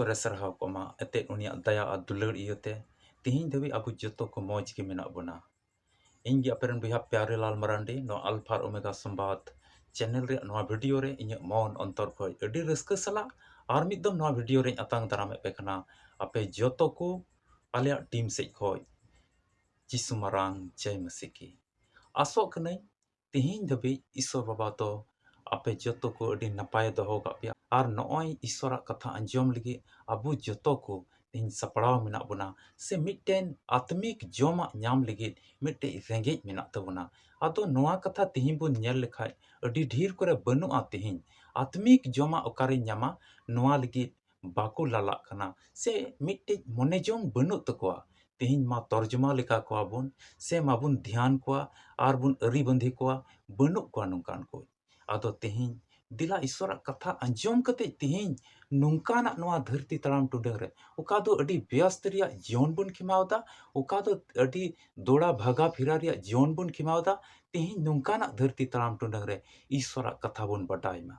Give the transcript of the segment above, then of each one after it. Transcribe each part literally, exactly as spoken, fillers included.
ᱨᱮ ᱥᱟᱨᱦᱟᱣ ᱠᱚᱜ ᱢᱟ᱾ ᱮᱱᱛᱮᱫ ᱩᱱᱤᱭᱟᱜ ᱫᱟᱭᱟ ᱟᱨ ᱫᱩᱞᱟᱹᱲ ᱤᱭᱟᱹᱛᱮ ᱛᱮᱦᱮᱧ ᱫᱷᱟᱹᱵᱤᱡ ᱟᱵᱚ ᱡᱚᱛᱚ ᱠᱚ ᱢᱚᱡᱽ ᱜᱮ ᱢᱮᱱᱟᱜ ᱵᱚᱱᱟ᱾ ᱤᱧ ᱜᱮ ᱟᱯᱮ ᱨᱮᱱ ᱵᱚᱭᱦᱟ ᱯᱭᱟᱨᱮ ᱞᱟᱞ ᱢᱟᱨᱟᱱᱰᱤ, ᱱᱚᱣᱟ ᱟᱞᱯᱷᱟ ᱟᱨ ᱳᱢᱮᱜᱟ ᱥᱚᱢᱵᱟᱫ ᱪᱮᱱᱮᱞ ᱨᱮᱭᱟᱜ ᱱᱚᱣᱟ ᱵᱷᱤᱰᱤᱭᱳ ᱨᱮ ᱤᱧᱟᱹᱜ ᱢᱚᱱ ᱚᱱᱛᱚᱨ ᱠᱷᱚᱱ ᱟᱹᱰᱤ ᱨᱟᱹᱥᱠᱟᱹ ᱥᱟᱞᱟᱜ ᱟᱨ ᱢᱤᱫ ᱫᱚᱢ ᱱᱚᱣᱟ ᱵᱷᱤᱰᱤᱭᱳ ᱨᱮᱧ ᱟᱛᱟᱝ ᱫᱟᱨᱟᱢᱮᱫ ᱯᱮ ᱠᱟᱱᱟ᱾ ᱟᱯᱮ ᱡᱚᱛᱚ ᱠᱚ ᱟᱞᱮᱭᱟᱜ ᱴᱤᱢ ᱥᱮᱫ ᱠᱷᱚᱱ ᱡᱤᱥᱩ ᱢᱟᱨᱟᱝ ᱡᱟᱭ ᱢᱟᱹᱥᱤ ᱠᱤ᱾ ᱟᱥᱚᱜ ᱠᱟᱹᱱᱟᱹᱧ ᱛᱮᱦᱮᱧ ᱫᱷᱟᱹᱵᱤᱡ ᱤᱥᱚᱨ ᱵᱟᱵᱟ ᱫᱚ ᱟᱯᱮ ᱡᱚᱛᱚ ᱠᱚ ᱟᱹᱰᱤ ᱱᱟᱯᱟᱭ ᱫᱚᱦᱚ ᱠᱟᱜ ᱯᱮᱭᱟ᱾ ᱟᱨ ᱱᱚᱜᱼᱚᱭ ᱤᱥᱚᱨᱟᱜ ᱠᱟᱛᱷᱟ ᱟᱸᱡᱚᱢ ᱞᱟᱹᱜᱤᱫ ᱟᱵᱚ ᱡᱚᱛᱚ ᱠᱚ ᱛᱮᱦᱮᱧ ᱥᱟᱯᱲᱟᱣ ᱢᱮᱱᱟᱜ ᱵᱚᱱᱟ, ᱥᱮ ᱢᱤᱫᱴᱮᱱ ᱟᱛᱢᱤᱠ ᱡᱚᱢᱟᱜ ᱧᱟᱢ ᱞᱟᱹᱜᱤᱫ ᱢᱤᱫᱴᱮᱡ ᱨᱮᱸᱜᱮᱡ ᱢᱮᱱᱟᱜ ᱛᱟᱵᱚᱱᱟ᱾ ᱟᱫᱚ ᱱᱚᱣᱟ ᱠᱟᱛᱷᱟ ᱛᱮᱦᱮᱧ ᱵᱚᱱ ᱧᱮᱞ ᱞᱮᱠᱷᱟᱡ ᱟᱹᱰᱤ ᱰᱷᱮᱨ ᱠᱚᱨᱮ ᱵᱟᱹᱱᱩᱜᱼᱟ᱾ ᱛᱮᱦᱮᱧ ᱟᱛᱢᱤᱠ ᱡᱚᱢᱟᱜ ᱚᱠᱟᱨᱮᱧ ᱧᱟᱢᱟ, ᱱᱚᱣᱟ ᱞᱟᱹᱜᱤᱫ ᱵᱟᱠᱚ ᱞᱟᱞᱟᱜ ᱠᱟᱱᱟ, ᱥᱮ ᱢᱤᱫᱴᱮᱡ ᱢᱚᱱᱮ ᱡᱚᱝ ᱵᱟᱹᱱᱩᱜ ᱛᱟᱠᱚᱣᱟ᱾ ᱛᱮᱦᱮᱧ ᱢᱟ ᱛᱚᱨᱡᱚᱢᱟ ᱞᱮᱠᱟ ᱠᱚᱣᱟ ᱵᱚᱱ, ᱥᱮ ᱢᱟᱵᱚᱱ ᱫᱷᱮᱭᱟᱱ ᱠᱚᱣᱟ ᱟᱨ ᱵᱚᱱ ᱟᱹᱨᱤ ᱵᱟᱸᱫᱷᱮ ᱠᱚᱣᱟ, ᱵᱟᱹᱱᱩᱜ ᱠᱚᱣᱟ ᱱᱚᱝᱠᱟᱱ ᱠᱚ᱾ ᱟᱫᱚ ᱛᱮᱦᱮᱧ ᱫᱮᱞᱟ ᱤᱥᱚᱨᱟᱜ ᱠᱟᱛᱷᱟ ᱟᱸᱡᱚᱢ ᱠᱟᱛᱮ ᱛᱮᱦᱮᱧ ᱱᱚᱝᱠᱟᱱᱟᱜ ᱱᱚᱣᱟ ᱫᱷᱟᱹᱨᱛᱤ ᱛᱟᱲᱟᱢ ᱴᱩᱰᱟᱹᱝ ᱨᱮ, ᱚᱠᱟ ᱫᱚ ᱟᱹᱰᱤ ᱵᱮᱥᱛ ᱨᱮᱭᱟᱜ ᱡᱤᱭᱚᱱ ᱵᱚᱱ ᱠᱷᱮᱢᱟᱣ ᱮᱫᱟ, ᱚᱠᱟ ᱫᱚ ᱟᱹᱰᱤ ᱫᱚᱲᱟ ᱵᱷᱟᱜᱟ ᱯᱷᱮᱨᱟ ᱨᱮᱭᱟᱜ ᱡᱤᱭᱚᱱ ᱵᱚᱱ ᱠᱷᱮᱢᱟᱣ ᱮᱫᱟ, ᱛᱮᱦᱮᱧ ᱱᱚᱝᱠᱟᱱᱟᱜ ᱫᱷᱟᱹᱨᱛᱤ ᱛᱟᱲᱟᱢ ᱴᱩᱰᱟᱹᱝ ᱨᱮ ᱤᱥᱚᱨᱟᱜ ᱠᱟᱛᱷᱟ ᱵᱚᱱ ᱵᱟᱰᱟᱭ ᱢᱟ᱾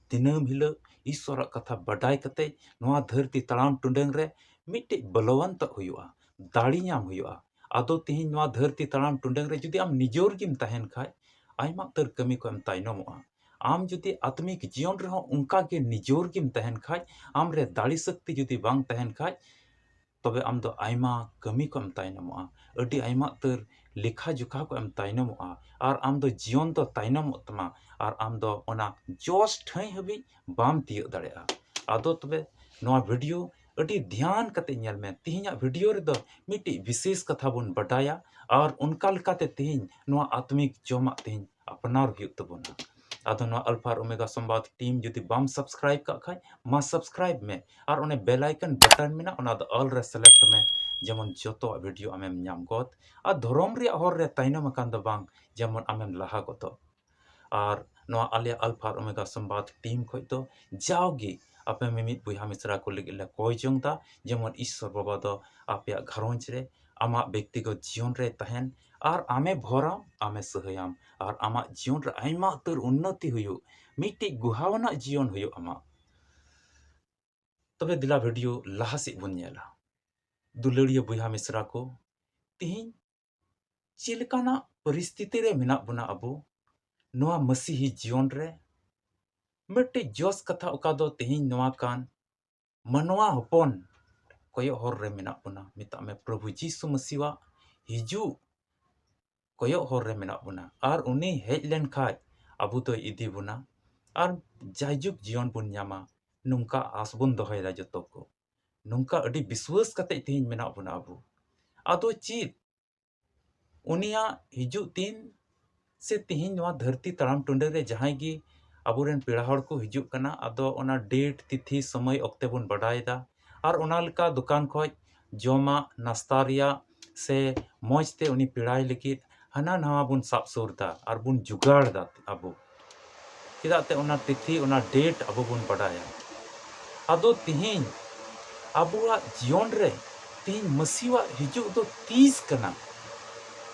ᱫᱤᱱᱟᱹᱢ ᱦᱤᱞᱳᱜ ᱤᱥᱚᱨᱟᱜ ᱠᱟᱛᱷᱟ ᱵᱟᱰᱟᱭ ᱠᱟᱛᱮ ᱱᱚᱣᱟ ᱫᱷᱟᱹᱨᱛᱤ ᱛᱟᱲᱟᱢ ᱴᱩᱰᱟᱹᱝ ᱨᱮ ᱢᱤᱫᱴᱮᱡ ᱵᱚᱞᱚᱣᱟᱱᱛᱚᱜ ᱦᱩᱭᱩᱜᱼᱟ, ᱫᱟᱲᱮ ᱧᱟᱢ ᱦᱩᱭᱩᱜᱼᱟ᱾ ᱟᱫᱚ ᱛᱮᱦᱮᱧ ᱱᱚᱣᱟ ᱫᱷᱟᱹᱨᱛᱤ ᱛᱟᱲᱟᱢ ᱴᱩᱰᱟᱹᱝ ᱨᱮ ᱡᱩᱫᱤ ᱟᱢ ᱱᱤᱡᱚᱨ ᱜᱮᱢ ᱛᱟᱦᱮᱱ ᱠᱷᱟᱡ, ᱟᱭᱢᱟ ᱩᱛᱟᱹᱨ ᱠᱟᱹᱢᱤ ᱠᱷᱚᱱ ᱮᱢ ᱛᱟᱭᱱᱚᱢᱚᱜᱼᱟ᱾ ᱟᱢ ᱡᱩᱫᱤ ᱟᱛᱢᱤᱠ ᱡᱤᱭᱚᱱ ᱨᱮᱦᱚᱸ ᱚᱱᱠᱟ ᱜᱮ ᱱᱤᱡᱚᱨ ᱜᱮᱢ ᱛᱟᱦᱮᱱ ᱠᱷᱟᱡ, ᱟᱢ ᱨᱮ ᱫᱟᱲᱮ ᱥᱚᱠᱛᱤ ᱡᱩᱫᱤ ᱵᱟᱝ ᱛᱟᱦᱮᱱ ᱠᱷᱟᱡ, ᱛᱚᱵᱮ ᱟᱢ ᱫᱚ ᱟᱭᱢᱟ ᱠᱟᱹᱢᱤ ᱠᱷᱚᱱ ᱮᱢ ᱛᱟᱭᱱᱚᱢᱚᱜᱼᱟ, ᱟᱹᱰᱤ ᱟᱭᱢᱟ ᱩᱛᱟᱹᱨ ᱞᱮᱠᱷᱟ ᱡᱚᱠᱷᱟ ᱠᱷᱚᱱ ᱮᱢ ᱛᱟᱭᱱᱚᱢᱚᱜᱼᱟ, ᱟᱨ ᱟᱢ ᱫᱚ ᱡᱤᱭᱚᱱ ᱫᱚ ᱛᱟᱭᱱᱚᱢᱚᱜ ᱛᱟᱢᱟ, ᱟᱨ ᱟᱢ ᱫᱚ ᱚᱱᱟ ᱡᱚᱥ ᱴᱷᱟᱹᱭ ᱦᱟᱹᱵᱤᱡ ᱵᱟᱢ ᱛᱤᱭᱟᱹᱜ ᱫᱟᱲᱮᱭᱟᱜᱼᱟ᱾ ᱟᱫᱚ ᱛᱚᱵᱮ ᱱᱚᱣᱟ ᱵᱷᱤᱰᱤᱭᱳ ᱟᱹᱰᱤ ᱫᱷᱮᱭᱟᱱ ᱠᱟᱛᱮ ᱧᱮᱞ ᱢᱮ᱾ ᱛᱮᱦᱮᱧᱟᱜ ᱵᱷᱤᱰᱤᱭᱳ ᱨᱮᱫᱚ ᱢᱤᱫᱴᱤᱡ ᱵᱤᱥᱮᱥ ᱠᱟᱛᱷᱟ ᱵᱚᱱ ᱵᱟᱰᱟᱭᱟ, ᱟᱨ ᱚᱱᱠᱟ ᱞᱮᱠᱟᱛᱮ ᱛᱮᱦᱮᱧ ᱱᱚᱣᱟ ᱟᱛᱢᱤᱠ ᱡᱚᱢᱟᱜ ᱛᱮᱦᱮᱧ ᱟᱯᱱᱟᱨ ᱦᱩᱭᱩᱜ ᱛᱟᱵᱚᱱᱟ᱾ ᱟᱫᱚ ᱱᱚᱣᱟ ᱟᱞᱯᱷᱟ ᱟᱨ ᱳᱢᱮᱜᱟ ᱥᱚᱢᱵᱟᱫ ᱴᱤᱢ ᱡᱩᱫᱤ ᱵᱟᱢ ᱥᱟᱵᱥᱠᱨᱟᱭᱤᱵ ᱠᱟᱜ ᱠᱷᱟᱡ, ᱢᱟ ᱥᱟᱵᱥᱠᱨᱟᱭᱤᱵ ᱢᱮ, ᱟᱨ ᱚᱱᱮ ᱵᱮᱞ ᱟᱭᱠᱚᱱ ᱵᱟᱴᱚᱱ ᱢᱮᱱᱟᱜᱼᱟ, ᱚᱱᱟ ᱫᱚ ᱚᱞ ᱨᱮ ᱥᱤᱞᱮᱠᱴ ᱢᱮ, ᱡᱮᱢᱚᱱ ᱡᱚᱛᱚᱣᱟᱜ ᱵᱷᱤᱰᱤᱭᱳ ᱟᱢᱮᱢ ᱧᱟᱢ ᱜᱚᱫ᱾ ᱟᱨ ᱫᱷᱚᱨᱚᱢ ᱨᱮᱭᱟᱜ ᱦᱚᱨ ᱨᱮ ᱛᱟᱭᱱᱚᱢ ᱟᱠᱟᱱ ᱫᱚ ᱵᱟᱝ, ᱡᱮᱢᱚᱱ ᱟᱢᱮᱢ ᱞᱟᱦᱟ ᱜᱚᱫᱚᱜ᱾ ᱟᱨ ᱱᱚᱣᱟ ᱟᱞᱮᱭᱟᱜ ᱟᱞᱯᱷᱟ ᱟᱨ ᱳᱢᱮᱜᱟ ᱥᱚᱢᱵᱟᱫ ᱴᱤᱢ ᱠᱷᱚᱡ ᱫᱚ ᱡᱟᱣᱜᱮ ᱟᱯᱮ ᱢᱤᱢᱤᱫ ᱵᱚᱭᱦᱟ ᱢᱤᱥᱨᱟ ᱠᱚ ᱞᱟᱹᱜᱤᱫ ᱞᱮ ᱠᱚᱭ ᱡᱚᱝ ᱫᱟ, ᱡᱮᱢᱚᱱ ᱤᱥᱥᱚᱨ ᱵᱟᱵᱟ ᱫᱚ ᱟᱯᱮᱭᱟᱜ ᱜᱷᱟᱨᱚᱸᱡᱽ ᱨᱮ, ᱟᱢᱟᱜ ᱵᱮᱠᱛᱤᱜᱚᱛ ᱡᱤᱭᱚᱱ ᱨᱮ ᱛᱟᱦᱮᱱ, ᱟᱨ ᱟᱢᱮ ᱵᱷᱚᱨᱟᱢ, ᱟᱢᱮ ᱥᱟᱹᱦᱟᱹᱭᱟᱢ, ᱟᱨ ᱟᱢᱟᱜ ᱡᱤᱭᱚᱱ ᱨᱮ ᱟᱭᱢᱟ ᱩᱛᱟᱹᱨ ᱩᱱᱱᱚᱛᱤ ᱦᱩᱭᱩᱜ, ᱢᱤᱫᱴᱤᱡ ᱜᱩᱦᱟᱣᱟᱱᱟᱜ ᱡᱤᱭᱚᱱ ᱦᱩᱭᱩᱜ ᱟᱢᱟᱜ᱾ ᱛᱚᱵᱮ ᱫᱮᱞᱟ video ᱞᱟᱦᱟ ᱥᱮᱫ ᱵᱚᱱ ᱧᱮᱞᱟ᱾ ᱫᱩᱞᱟᱹᱲᱤᱭᱟᱹ ᱵᱚᱭᱦᱟ ᱢᱤᱥᱨᱟ ᱠᱚ, ᱛᱤᱦᱤᱧ ᱪᱮᱫ ᱞᱮᱠᱟᱱᱟᱜ ᱯᱚᱨᱤᱥᱛᱷᱤᱛᱤ ᱨᱮ ᱢᱮᱱᱟᱜ ᱵᱚᱱᱟ ᱟᱵᱚ? ᱱᱚᱣᱟ ᱢᱟᱹᱥᱤᱦᱤ ᱡᱤᱭᱚᱱ ᱨᱮ ᱢᱤᱫᱴᱮᱡ ᱡᱚᱥ ᱠᱟᱛᱷᱟ ᱚᱠᱟ ᱫᱚ ᱛᱤᱦᱤᱧ ᱱᱚᱣᱟ ᱠᱟᱱ ᱢᱟᱱᱣᱟ ᱦᱚᱯᱚᱱ ᱠᱚᱭᱚᱜ ᱦᱚᱨ ᱨᱮ ᱢᱮᱱᱟᱜ ᱵᱚᱱᱟ᱾ ᱢᱮᱛᱟᱜ ᱢᱮ ᱯᱨᱚᱵᱷᱩ ᱡᱤᱥᱩ ᱢᱟᱹᱥᱤᱣᱟᱜ ᱦᱤᱡᱩᱜ ᱠᱚᱭᱚᱜ ᱦᱚᱨ ᱨᱮ ᱢᱮᱱᱟᱜ ᱵᱚᱱᱟ᱾ ᱟᱨ ᱩᱱᱤ ᱦᱮᱡ ᱞᱮᱱ ᱠᱷᱟᱡ ᱟᱵᱚ ᱫᱚᱭ ᱤᱫᱤ ᱵᱚᱱᱟ ᱟᱨ ᱡᱟᱭᱡᱩᱜᱽ ᱡᱤᱭᱚᱱ ᱵᱚᱱ ᱧᱟᱢᱟ᱾ ᱱᱚᱝᱠᱟ ᱟᱸᱥ ᱵᱚᱱ ᱫᱚᱦᱚᱭᱮᱫᱟ ᱡᱚᱛᱚ ᱠᱚ᱾ ᱱᱚᱝᱠᱟ ᱟᱹᱰᱤ ᱵᱤᱥᱣᱟᱹᱥ ᱠᱟᱛᱮ ᱛᱤᱦᱤᱧ ᱢᱮᱱᱟᱜ ᱵᱚᱱᱟ ᱟᱵᱚ᱾ ᱟᱫᱚ ᱪᱮᱫ ᱩᱱᱤᱭᱟᱜ ᱦᱤᱡᱩᱜ ᱫᱤᱱ ᱥᱮ ᱛᱤᱦᱤᱧ ᱱᱚᱣᱟ ᱫᱷᱟᱹᱨᱛᱤ ᱛᱟᱲᱟᱢ ᱴᱩᱰᱟᱹ ᱨᱮ ᱡᱟᱦᱟᱸᱭ ᱜᱮ ᱟᱵᱚᱨᱮᱱ ᱯᱮᱲᱟ ᱦᱚᱲ ᱠᱚ ᱦᱤᱡᱩᱜ ᱠᱟᱱᱟ, ᱟᱫᱚ ᱚᱱᱟ date, ᱛᱤᱛᱷᱤ, ᱥᱚᱢᱚᱭ, ᱚᱠᱛᱮ ᱵᱚᱱ ᱵᱟᱰᱟᱭᱮᱫᱟ᱾ ᱟᱨ ᱚᱱᱟ ᱞᱮᱠᱟ ᱫᱚᱠᱟᱱ ᱠᱷᱚᱡ ᱡᱚᱢᱟᱜ, ᱱᱟᱥᱛᱟ ᱨᱮᱭᱟᱜ ᱥᱮ ᱢᱚᱡᱽ ᱛᱮ ᱩᱱᱤ ᱯᱮᱲᱟᱭ ᱞᱟᱹᱜᱤᱫ ᱦᱟᱱᱟ ᱱᱟᱣᱟ ᱵᱚᱱ ᱥᱟᱵ ᱥᱩᱨ ᱫᱟ ᱟᱨ ᱵᱚᱱ ᱡᱩᱜᱟᱲ ᱫᱟ ᱟᱵᱚ᱾ ᱪᱮᱫᱟᱜ ᱛᱮ ᱚᱱᱟ ᱛᱤᱛᱷᱤ, ᱚᱱᱟ date ᱟᱵᱚ ᱵᱚᱱ ᱵᱟᱰᱟᱭᱟ᱾ ᱟᱫᱚ ᱛᱤᱦᱤᱧ ᱟᱵᱚᱣᱟᱜ ᱡᱤᱭᱚᱱ ᱨᱮ ᱛᱤᱦᱤᱧ ᱢᱟᱹᱥᱤᱣᱟᱜ ᱦᱤᱡᱩᱜ ᱫᱚ ᱛᱤᱥ ᱠᱟᱱᱟ,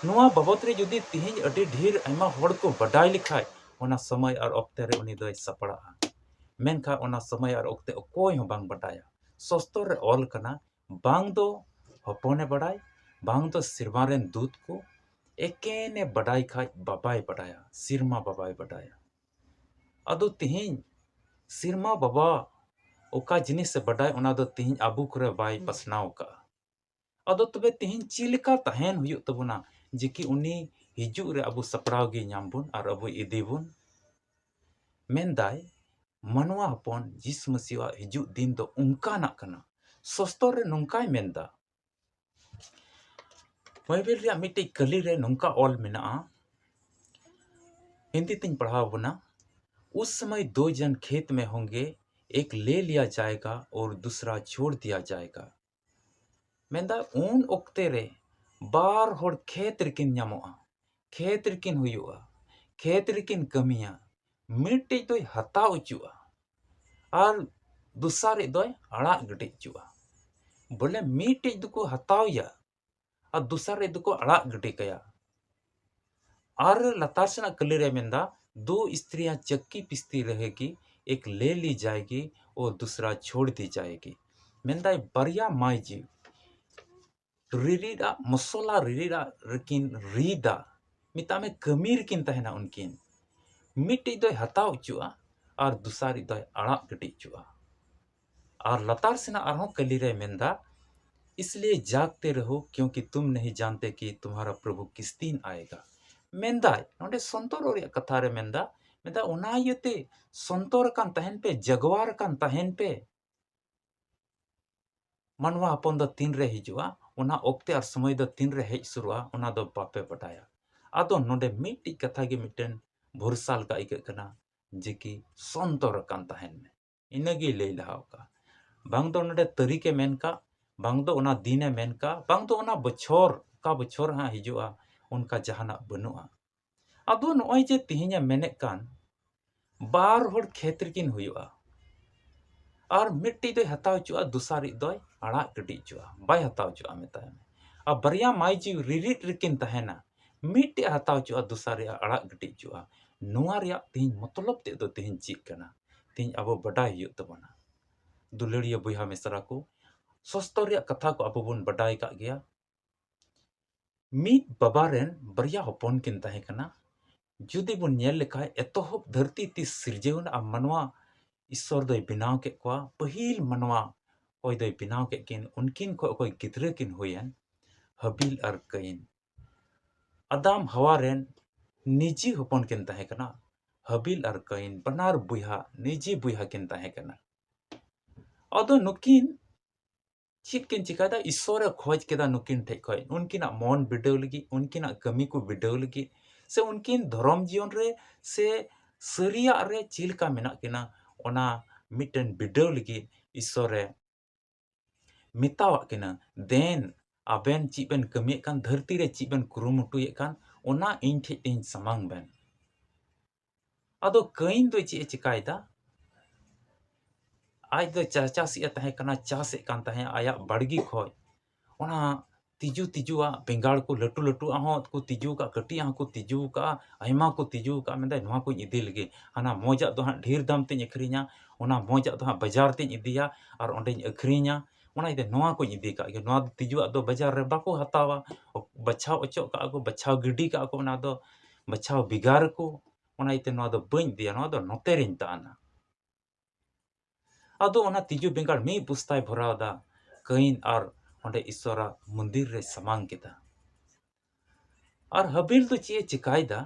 ᱱᱚᱣᱟ ᱵᱟᱵᱚᱛ ᱨᱮ ᱡᱩᱫᱤ ᱛᱤᱦᱤᱧ ᱟᱹᱰᱤ ᱰᱷᱮᱨ ᱟᱭᱢᱟ ᱦᱚᱲ ᱠᱚ ᱵᱟᱰᱟᱭ ᱞᱮᱠᱷᱟᱡ, ᱚᱱᱟ ᱥᱚᱢᱚᱭ ᱟᱨ ᱚᱠᱛᱮ ᱨᱮ ᱩᱱᱤ ᱫᱚᱭ ᱥᱟᱯᱲᱟᱜᱼᱟ᱾ ᱢᱮᱱᱠᱷᱟᱱ ᱚᱱᱟ ᱥᱚᱢᱚᱭ ᱟᱨ ᱚᱠᱛᱮ ᱚᱠᱚᱭ ᱦᱚᱸ ᱵᱟᱝ ᱵᱟᱰᱟᱭᱟ᱾ ᱥᱚᱥᱛᱚᱨ ᱨᱮ ᱚᱞ ᱠᱟᱱᱟ, ᱵᱟᱝ ᱫᱚ ᱦᱚᱯᱚᱱᱮ ᱵᱟᱰᱟᱭ, ᱵᱟᱝ ᱫᱚ ᱥᱮᱨᱢᱟ ᱨᱮᱱ ᱫᱩᱛ ᱠᱚ, ᱮᱠᱮᱱᱮ ᱵᱟᱰᱟᱭ ᱠᱷᱟᱡ ᱵᱟᱵᱟᱭ ᱵᱟᱰᱟᱭᱟ, ᱥᱮᱨᱢᱟ ᱵᱟᱵᱟᱭ ᱵᱟᱰᱟᱭᱟ᱾ ᱟᱫᱚ ᱛᱤᱦᱤᱧ ᱥᱮᱨᱢᱟ ᱵᱟᱵᱟ ᱚᱠᱟ ᱡᱤᱱᱤᱥ ᱮ ᱵᱟᱰᱟᱭ, ᱚᱱᱟ ᱫᱚ ᱛᱤᱦᱤᱧ ᱟᱵᱚ ᱠᱚᱨᱮ ᱵᱟᱭ ᱯᱟᱥᱱᱟᱣ ᱠᱟᱜᱼᱟ᱾ ᱟᱫᱚ ᱛᱚᱵᱮ ᱛᱤᱦᱤᱧ ᱪᱮᱫ ᱞᱮᱠᱟ ᱛᱟᱦᱮᱱ ᱦᱩᱭᱩᱜ ᱛᱟᱵᱚᱱᱟ ᱡᱮ ᱠᱤ ᱩᱱᱤ ᱦᱤᱡᱩᱜ ᱨᱮ ᱟᱵᱚ ᱥᱟᱯᱲᱟᱣ ᱜᱮ ᱧᱟᱢ ᱵᱚᱱ ᱟᱨ ᱟᱵᱚᱭ ᱤᱫᱤ ᱵᱚᱱ? ᱢᱮᱱᱫᱟᱭ, ᱢᱟᱱᱣᱟ ᱦᱚᱯᱚᱱ ᱡᱤᱥᱩ ᱢᱟᱹᱥᱤᱣᱟᱜ ᱦᱤᱡᱩᱜ ᱫᱤᱱ ᱫᱚ ᱚᱱᱠᱟᱱᱟᱜ ᱠᱟᱱᱟ᱾ ᱥᱚᱥᱛᱚᱨ ᱨᱮ ᱱᱚᱝᱠᱟᱭ ᱢᱮᱱᱫᱟ, ᱵᱟᱭᱵᱮᱞ ᱨᱮᱭᱟᱜ ᱢᱤᱫᱴᱮᱡ ᱠᱟᱹᱞᱤ ᱨᱮ ᱱᱚᱝᱠᱟ ᱚᱞ ᱢᱮᱱᱟᱜᱼᱟ, ᱦᱤᱱᱫᱤ ᱛᱤᱧ ᱯᱟᱲᱦᱟᱣ ᱵᱚᱱᱟ, "उस समय दो जन खेत में होंगे, एक ले लिया जाएगा और दूसरा छोड़ दिया जाएगा।" ᱢᱮᱱᱫᱟ, ᱩᱱ ᱚᱠᱛᱮ ᱨᱮ ᱵᱟᱨ ᱦᱚᱲ ᱠᱷᱮᱛ ᱨᱮᱠᱤᱱ ᱧᱟᱢᱚᱜᱼᱟ, ᱠᱷᱮᱛ ᱨᱮᱠᱤᱱ ᱦᱩᱭᱩᱜᱼᱟ, ᱠᱷᱮᱛ ᱨᱮᱠᱤᱱ ᱠᱟᱹᱢᱤᱭᱟ᱾ ᱢᱤᱫᱴᱮᱡ ᱫᱚᱭ ᱦᱟᱛᱟᱣ ᱦᱚᱪᱚᱜᱼᱟ ᱟᱨ ᱫᱚᱥᱟᱨᱤᱡ ᱫᱚᱭ ᱟᱲᱟᱜ ᱜᱤᱰᱤ ᱦᱚᱪᱚᱜᱼᱟ᱾ ᱵᱚᱞᱮ ᱢᱤᱫᱴᱮᱡ ᱫᱚᱠᱚ ᱦᱟᱛᱟᱣ ᱮᱭᱟ ᱟᱨ ᱫᱚᱥᱟᱨᱤᱡ ᱫᱚᱠᱚ ᱟᱲᱟᱜ ᱜᱤᱰᱤ ᱠᱟᱭᱟ᱾ ᱟᱨ ᱞᱟᱛᱟᱨ ᱥᱮᱱᱟᱜ ᱠᱟᱹᱞᱤ ᱨᱮ ᱢᱮᱱᱫᱟ, "दो स्त्रियां चक्की पीसती रहेगी, एक ले ली जाएगी वो दूसरा छोड़ दी जाएगी᱾ ᱢᱮᱱᱫᱟᱭ ᱵᱟᱨᱭᱟ ᱢᱟᱹᱭ ᱡᱤᱣᱤ ᱨᱤᱨᱤᱫ ᱟᱜ ᱢᱚᱥᱞᱟ ᱨᱤᱨᱤᱫ ᱟᱜ ᱨᱮᱠᱤᱱ ᱨᱤᱫᱟ, ᱢᱮᱛᱟᱜ ᱢᱮ ᱠᱟᱹᱢᱤ ᱨᱮᱠᱤᱱ ᱛᱟᱦᱮᱱᱟ ᱩᱱᱠᱤᱱ᱾ ᱢᱤᱫᱴᱤᱡ ᱫᱚᱭ ᱦᱟᱛᱟᱣ ᱦᱚᱪᱚᱜᱼᱟ ᱟᱨ ᱫᱚᱥᱟᱨᱤᱡ ᱫᱚᱭ ᱟᱲᱟᱜ ᱜᱤᱰᱤ ᱦᱚᱪᱚᱜᱼᱟ᱾ ᱟᱨ ᱞᱟᱛᱟᱨ ᱥᱮᱱᱟᱜ ᱟᱨᱦᱚᱸ ᱠᱟᱹᱞᱤ ᱨᱮ ᱢᱮᱱᱫᱟ, इसलिए जागते रहो, क्योंकि तुम नहीं जानते कि तुम्हारा प्रभु किस दिन आएगा। ᱢᱮᱱᱫᱟᱭ, ᱱᱚᱰᱮ ᱥᱚᱱᱛᱚᱨᱚᱜ ᱨᱮᱭᱟᱜ ᱠᱟᱛᱷᱟ ᱨᱮ ᱢᱮᱱᱫᱟ, ᱢᱮᱱᱫᱟ ᱚᱱᱟ ᱤᱭᱟᱹᱛᱮ ᱥᱚᱱᱛᱚᱨ ᱟᱠᱟᱱ ᱛᱟᱦᱮᱱ ᱯᱮ, ᱡᱟᱜᱣᱟᱨ ᱟᱠᱟᱱ ᱛᱟᱦᱮᱱ ᱯᱮ᱾ ᱢᱟᱱᱣᱟ ᱦᱚᱯᱚᱱ ᱫᱚ ᱛᱤᱱ ᱨᱮ ᱦᱤᱡᱩᱜᱼᱟ, ᱚᱱᱟ ᱚᱠᱛᱮ ᱟᱨ ᱥᱚᱢᱚᱭ ᱫᱚ ᱛᱤᱱ ᱨᱮ ᱦᱮᱡ ᱥᱩᱨᱩᱜᱼᱟ, ᱚᱱᱟ ᱫᱚ ᱵᱟᱯᱮ ᱵᱟᱰᱟᱭᱟ᱾ ᱟᱫᱚ ᱱᱚᱰᱮ ᱢᱤᱫᱴᱤᱡ ᱠᱟᱛᱷᱟ ᱜᱮ ᱢᱤᱫᱴᱮᱱ ᱵᱷᱚᱨᱥᱟ ᱞᱮᱠᱟ ᱟᱹᱭᱠᱟᱹᱜ ᱠᱟᱱᱟ, ᱡᱮ ᱠᱤ ᱥᱚᱱᱛᱚᱨ ᱟᱠᱟᱱ ᱛᱟᱦᱮᱱ ᱢᱮ᱾ ᱤᱱᱟᱹᱜᱮᱭ ᱞᱟᱹᱭ ᱞᱟᱦᱟ ᱟᱠᱟᱫᱼᱟ᱾ ᱵᱟᱝ ᱫᱚ ᱱᱚᱰᱮ ᱛᱟᱹᱨᱤᱠᱷ ᱮ ᱢᱮᱱ ᱠᱟᱜ, ᱵᱟᱝ ᱫᱚ ᱚᱱᱟ ᱫᱤᱱ ᱮ ᱢᱮᱱ ᱠᱟᱜ, ᱵᱟᱝ ᱫᱚ ᱚᱱᱟ ᱵᱚᱪᱷᱚᱨ, ᱚᱠᱟ ᱵᱚᱪᱷᱚᱨ ᱦᱟᱸᱜ ᱦᱤᱡᱩᱜᱼᱟ, ᱚᱱᱠᱟ ᱡᱟᱦᱟᱱᱟᱜ ᱵᱟᱹᱱᱩᱜᱼᱟ᱾ ᱟᱫᱚ ᱱᱚᱜᱼᱚᱭ ᱡᱮ ᱛᱮᱦᱮᱧ ᱮ ᱢᱮᱱᱮᱫ ᱠᱟᱱ, ᱵᱟᱨ ᱦᱚᱲ ᱠᱷᱮᱛ ᱨᱮᱠᱤᱱ ᱦᱩᱭᱩᱜᱼᱟ, ᱟᱨ ᱢᱤᱫᱴᱤᱡ ᱫᱚᱭ ᱦᱟᱛᱟᱣ ᱦᱚᱪᱚᱜᱼᱟ, ᱫᱚᱥᱟᱨᱤᱡ ᱫᱚᱭ ᱟᱲᱟᱜ ᱜᱤᱰᱤ ᱦᱚᱪᱚᱜᱼᱟ, ᱵᱟᱭ ᱦᱟᱛᱟᱣ ᱦᱚᱪᱚᱜᱼᱟ, ᱢᱮᱛᱟᱭ ᱢᱮ᱾ ᱟᱨ ᱵᱟᱨᱭᱟ ᱢᱟᱹᱭ ᱡᱤᱣᱤ ᱨᱤᱨᱤᱫ ᱨᱮᱠᱤᱱ ᱛᱟᱦᱮᱱᱟ, ᱢᱤᱫᱴᱮᱡ ᱦᱟᱛᱟᱣ ᱦᱚᱪᱚᱜᱼᱟ, ᱫᱚᱥᱟᱨᱤᱡ ᱟᱲᱟᱜ ᱜᱤᱰᱤ ᱦᱚᱪᱚᱜᱼᱟ᱾ ᱱᱚᱣᱟ ᱨᱮᱭᱟᱜ ᱛᱮᱦᱮᱧ ᱢᱚᱛᱞᱚᱵ ᱛᱮᱫ ᱫᱚ ᱛᱮᱦᱮᱧ ᱪᱮᱫ ᱠᱟᱱᱟ? ᱛᱮᱦᱮᱧ ᱟᱵᱚ ᱵᱟᱰᱟᱭ ᱦᱩᱭᱩᱜ ᱛᱟᱵᱚᱱᱟ᱾ ᱫᱩᱞᱟᱹᱲᱤᱭᱟᱹ ᱵᱚᱭᱦᱟ ᱢᱤᱥᱨᱟ ᱠᱚ, ᱥᱚᱥᱛᱚᱨ ᱨᱮᱭᱟᱜ ᱠᱟᱛᱷᱟ ᱠᱚ ᱟᱵᱚ ᱵᱚᱱ ᱵᱟᱰᱟᱭ ᱠᱟᱜ ᱜᱮᱭᱟ᱾ ᱢᱤᱫ ᱵᱟᱵᱟ ᱨᱮᱱ ᱵᱟᱨᱭᱟ ᱦᱚᱯᱚᱱ ᱠᱤᱱ ᱛᱟᱦᱮᱸ ᱠᱟᱱᱟ᱾ ᱡᱩᱫᱤ ᱵᱚᱱ ᱧᱮᱞ ᱞᱮᱠᱷᱟᱡ, ᱮᱛᱚᱦᱚᱵ ᱫᱷᱟᱹᱨᱛᱤ ᱛᱤᱥ ᱥᱤᱨᱡᱟᱹᱣ ᱮᱱᱟ ᱟᱨ ᱢᱟᱱᱣᱟ ᱤᱥᱥᱚᱨ ᱫᱚᱭ ᱵᱮᱱᱟᱣ ᱠᱮᱫ ᱠᱚᱣᱟ, ᱯᱟᱹᱦᱤᱞ ᱢᱟᱱᱣᱟ ᱚᱠᱚᱭ ᱫᱚᱭ ᱵᱮᱱᱟᱣ ᱠᱮᱫ ᱠᱤᱱ, ᱩᱱᱠᱤᱱ ᱠᱷᱚᱱ ᱚᱠᱚᱭ ᱜᱤᱫᱽᱨᱟᱹ ᱠᱤᱱ ᱦᱩᱭᱮᱱ, ᱦᱟᱵᱤᱞ ᱟᱨ ᱠᱟᱹᱭᱤᱱ᱾ ᱟᱫᱟᱢ ᱦᱟᱣᱟ ᱨᱮᱱ ᱱᱤᱡᱤ ᱦᱚᱯᱚᱱ ᱠᱤᱱ ᱛᱟᱦᱮᱸ ᱠᱟᱱᱟ᱾ ᱦᱟᱵᱤᱞ ᱟᱨ ᱠᱟᱹᱭᱤᱱ ᱵᱟᱱᱟᱨ ᱵᱚᱭᱦᱟ, ᱱᱤᱡᱤ ᱵᱚᱭᱦᱟ ᱠᱤᱱ ᱛᱟᱦᱮᱸ ᱠᱟᱱᱟ᱾ ᱟᱫᱚ ᱱᱩᱠᱤᱱ ᱪᱮᱫ ᱠᱤᱱ ᱪᱤᱠᱟᱭᱫᱟ? ᱤᱥᱥᱚᱨᱮ ᱠᱷᱚᱡᱽ ᱠᱮᱫᱟ ᱱᱩᱠᱤᱱ ᱴᱷᱮᱡ ᱠᱷᱚᱡ, ᱩᱱᱠᱤᱱᱟᱜ ᱢᱚᱱ ᱵᱤᱰᱟᱹᱣ ᱞᱟᱹᱜᱤᱫ, ᱩᱱᱠᱤᱱᱟᱜ ᱠᱟᱹᱢᱤ ᱠᱚ ᱵᱤᱰᱟᱹᱣ ᱞᱟᱹᱜᱤᱫ, ᱥᱮ ᱩᱱᱠᱤᱱ ᱫᱷᱚᱨᱚᱢ ᱡᱤᱭᱚᱱ ᱨᱮ ᱥᱮ ᱥᱟᱹᱨᱤᱭᱟᱜ ᱨᱮ ᱪᱮᱫ ᱞᱮᱠᱟ ᱢᱮᱱᱟᱜ ᱠᱤᱱᱟ, ᱚᱱᱟ ᱢᱤᱫᱴᱮᱱ ᱵᱤᱰᱟᱹᱣ ᱞᱟᱹᱜᱤᱫ ᱤᱥᱥᱚᱨᱮ ᱢᱮᱛᱟᱣᱟᱜ ᱠᱤᱱᱟ, ᱫᱮᱱ ᱟᱵᱮᱱ ᱪᱮᱫ ᱵᱮᱱ ᱠᱟᱹᱢᱤᱭᱮᱫ ᱠᱟᱱ, ᱫᱷᱟᱹᱨᱛᱤ ᱨᱮ ᱪᱮᱫ ᱵᱮᱱ ᱠᱩᱨᱩᱢᱩᱴᱩᱭᱮᱫ ᱠᱟᱱ, ᱚᱱᱟ ᱤᱧ ᱴᱷᱮᱡ ᱛᱮᱦᱮᱧ ᱥᱟᱢᱟᱝ ᱵᱮᱱ᱾ ᱟᱫᱚ ᱠᱟᱹᱭᱤᱱ ᱫᱚ ᱪᱮᱫ ᱮ ᱪᱤᱠᱟᱭᱮᱫᱟ? ᱟᱡ ᱫᱚ ᱪᱟ-, ᱪᱟᱥᱤᱡ ᱮ ᱛᱟᱦᱮᱸ ᱠᱟᱱᱟ, ᱪᱟᱥᱮᱫ ᱠᱟᱱ ᱛᱟᱦᱮᱸᱫ ᱟᱭᱟᱜ ᱵᱟᱲᱜᱮ ᱠᱷᱚᱡ᱾ ᱚᱱᱟ ᱛᱤᱡᱩ ᱛᱤᱡᱩᱣᱟᱜ ᱵᱮᱸᱜᱟᱲ ᱠᱚ, ᱞᱟᱹᱴᱩ ᱞᱟᱹᱴᱩᱣᱟᱜ ᱦᱚᱸ ᱠᱚ ᱛᱤᱡᱩ ᱠᱟᱜᱼᱟ, ᱠᱟᱹᱴᱤᱡᱟᱜ ᱦᱚᱸ ᱠᱚ ᱛᱤᱡᱩ ᱠᱟᱜᱼᱟ, ᱟᱭᱢᱟ ᱠᱚ ᱛᱤᱡᱩ ᱠᱟᱜᱼᱟ᱾ ᱢᱮᱱᱫᱟᱭ, "ᱱᱚᱣᱟ ᱠᱚᱧ ᱤᱫᱤ ᱞᱮᱜᱮ, ᱦᱟᱱᱟ ᱢᱚᱡᱟᱜ ᱫᱚ ᱦᱟᱸᱜ ᱰᱷᱮᱨ ᱫᱟᱢ ᱛᱮᱧ ᱟᱹᱠᱷᱨᱤᱧᱟ, ᱚᱱᱟ ᱢᱚᱡᱟᱜ ᱫᱚ ᱦᱟᱸᱜ ᱵᱟᱡᱟᱨ ᱛᱮᱧ ᱤᱫᱤᱭᱟ ᱟᱨ ᱚᱸᱰᱮᱧ ᱟᱹᱠᱷᱨᱤᱧᱟ, ᱚᱱᱟ ᱤᱭᱟᱹᱛᱮ ᱱᱚᱣᱟ ᱠᱚᱧ ᱤᱫᱤ ᱠᱟᱜ ᱜᱮ, ᱱᱚᱣᱟ ᱫᱚ ᱛᱤᱡᱩᱣᱟᱜ ᱫᱚ ᱵᱟᱡᱟᱨ ᱨᱮ ᱵᱟᱠᱚ ᱦᱟᱛᱟᱣᱟ, ᱵᱟᱪᱷᱟᱣ ᱚᱪᱚᱜ ᱠᱟᱜᱼᱟ ᱠᱚ, ᱵᱟᱪᱷᱟᱣ ᱜᱤᱰᱤ ᱠᱟᱜᱼᱟ ᱠᱚ, ᱚᱱᱟ ᱫᱚ ᱵᱟᱪᱷᱟᱣ ᱵᱷᱮᱜᱟᱨ ᱠᱚ, ᱚᱱᱟ ᱤᱭᱟᱹᱛᱮ ᱱᱚᱣᱟ ᱫᱚ ᱵᱟᱹᱧ ᱤᱫᱤᱭᱟ, ᱱᱚᱣᱟ ᱫᱚ ᱱᱚᱛᱮ ᱨᱤᱧ ᱛᱟᱦᱮᱱᱟ᱾" ᱟᱫᱚ ᱚᱱᱟ ᱛᱤᱡᱩ ᱵᱮᱸᱜᱟᱲ ᱢᱤᱫ ᱵᱚᱥᱛᱟᱭ ᱵᱷᱚᱨᱟᱣ ᱫᱟ ᱠᱟᱹᱭᱤᱱ ᱟᱨ ᱚᱸᱰᱮ ᱤᱥᱚᱨᱟᱜ ᱢᱚᱱᱫᱤᱨ ᱨᱮ ᱥᱟᱢᱟᱝ ᱠᱮᱫᱟ᱾ ᱟᱨ ᱦᱟᱵᱤᱞ ᱫᱚ ᱪᱮᱫ ᱮ ᱪᱮᱠᱟᱭᱮᱫᱟ?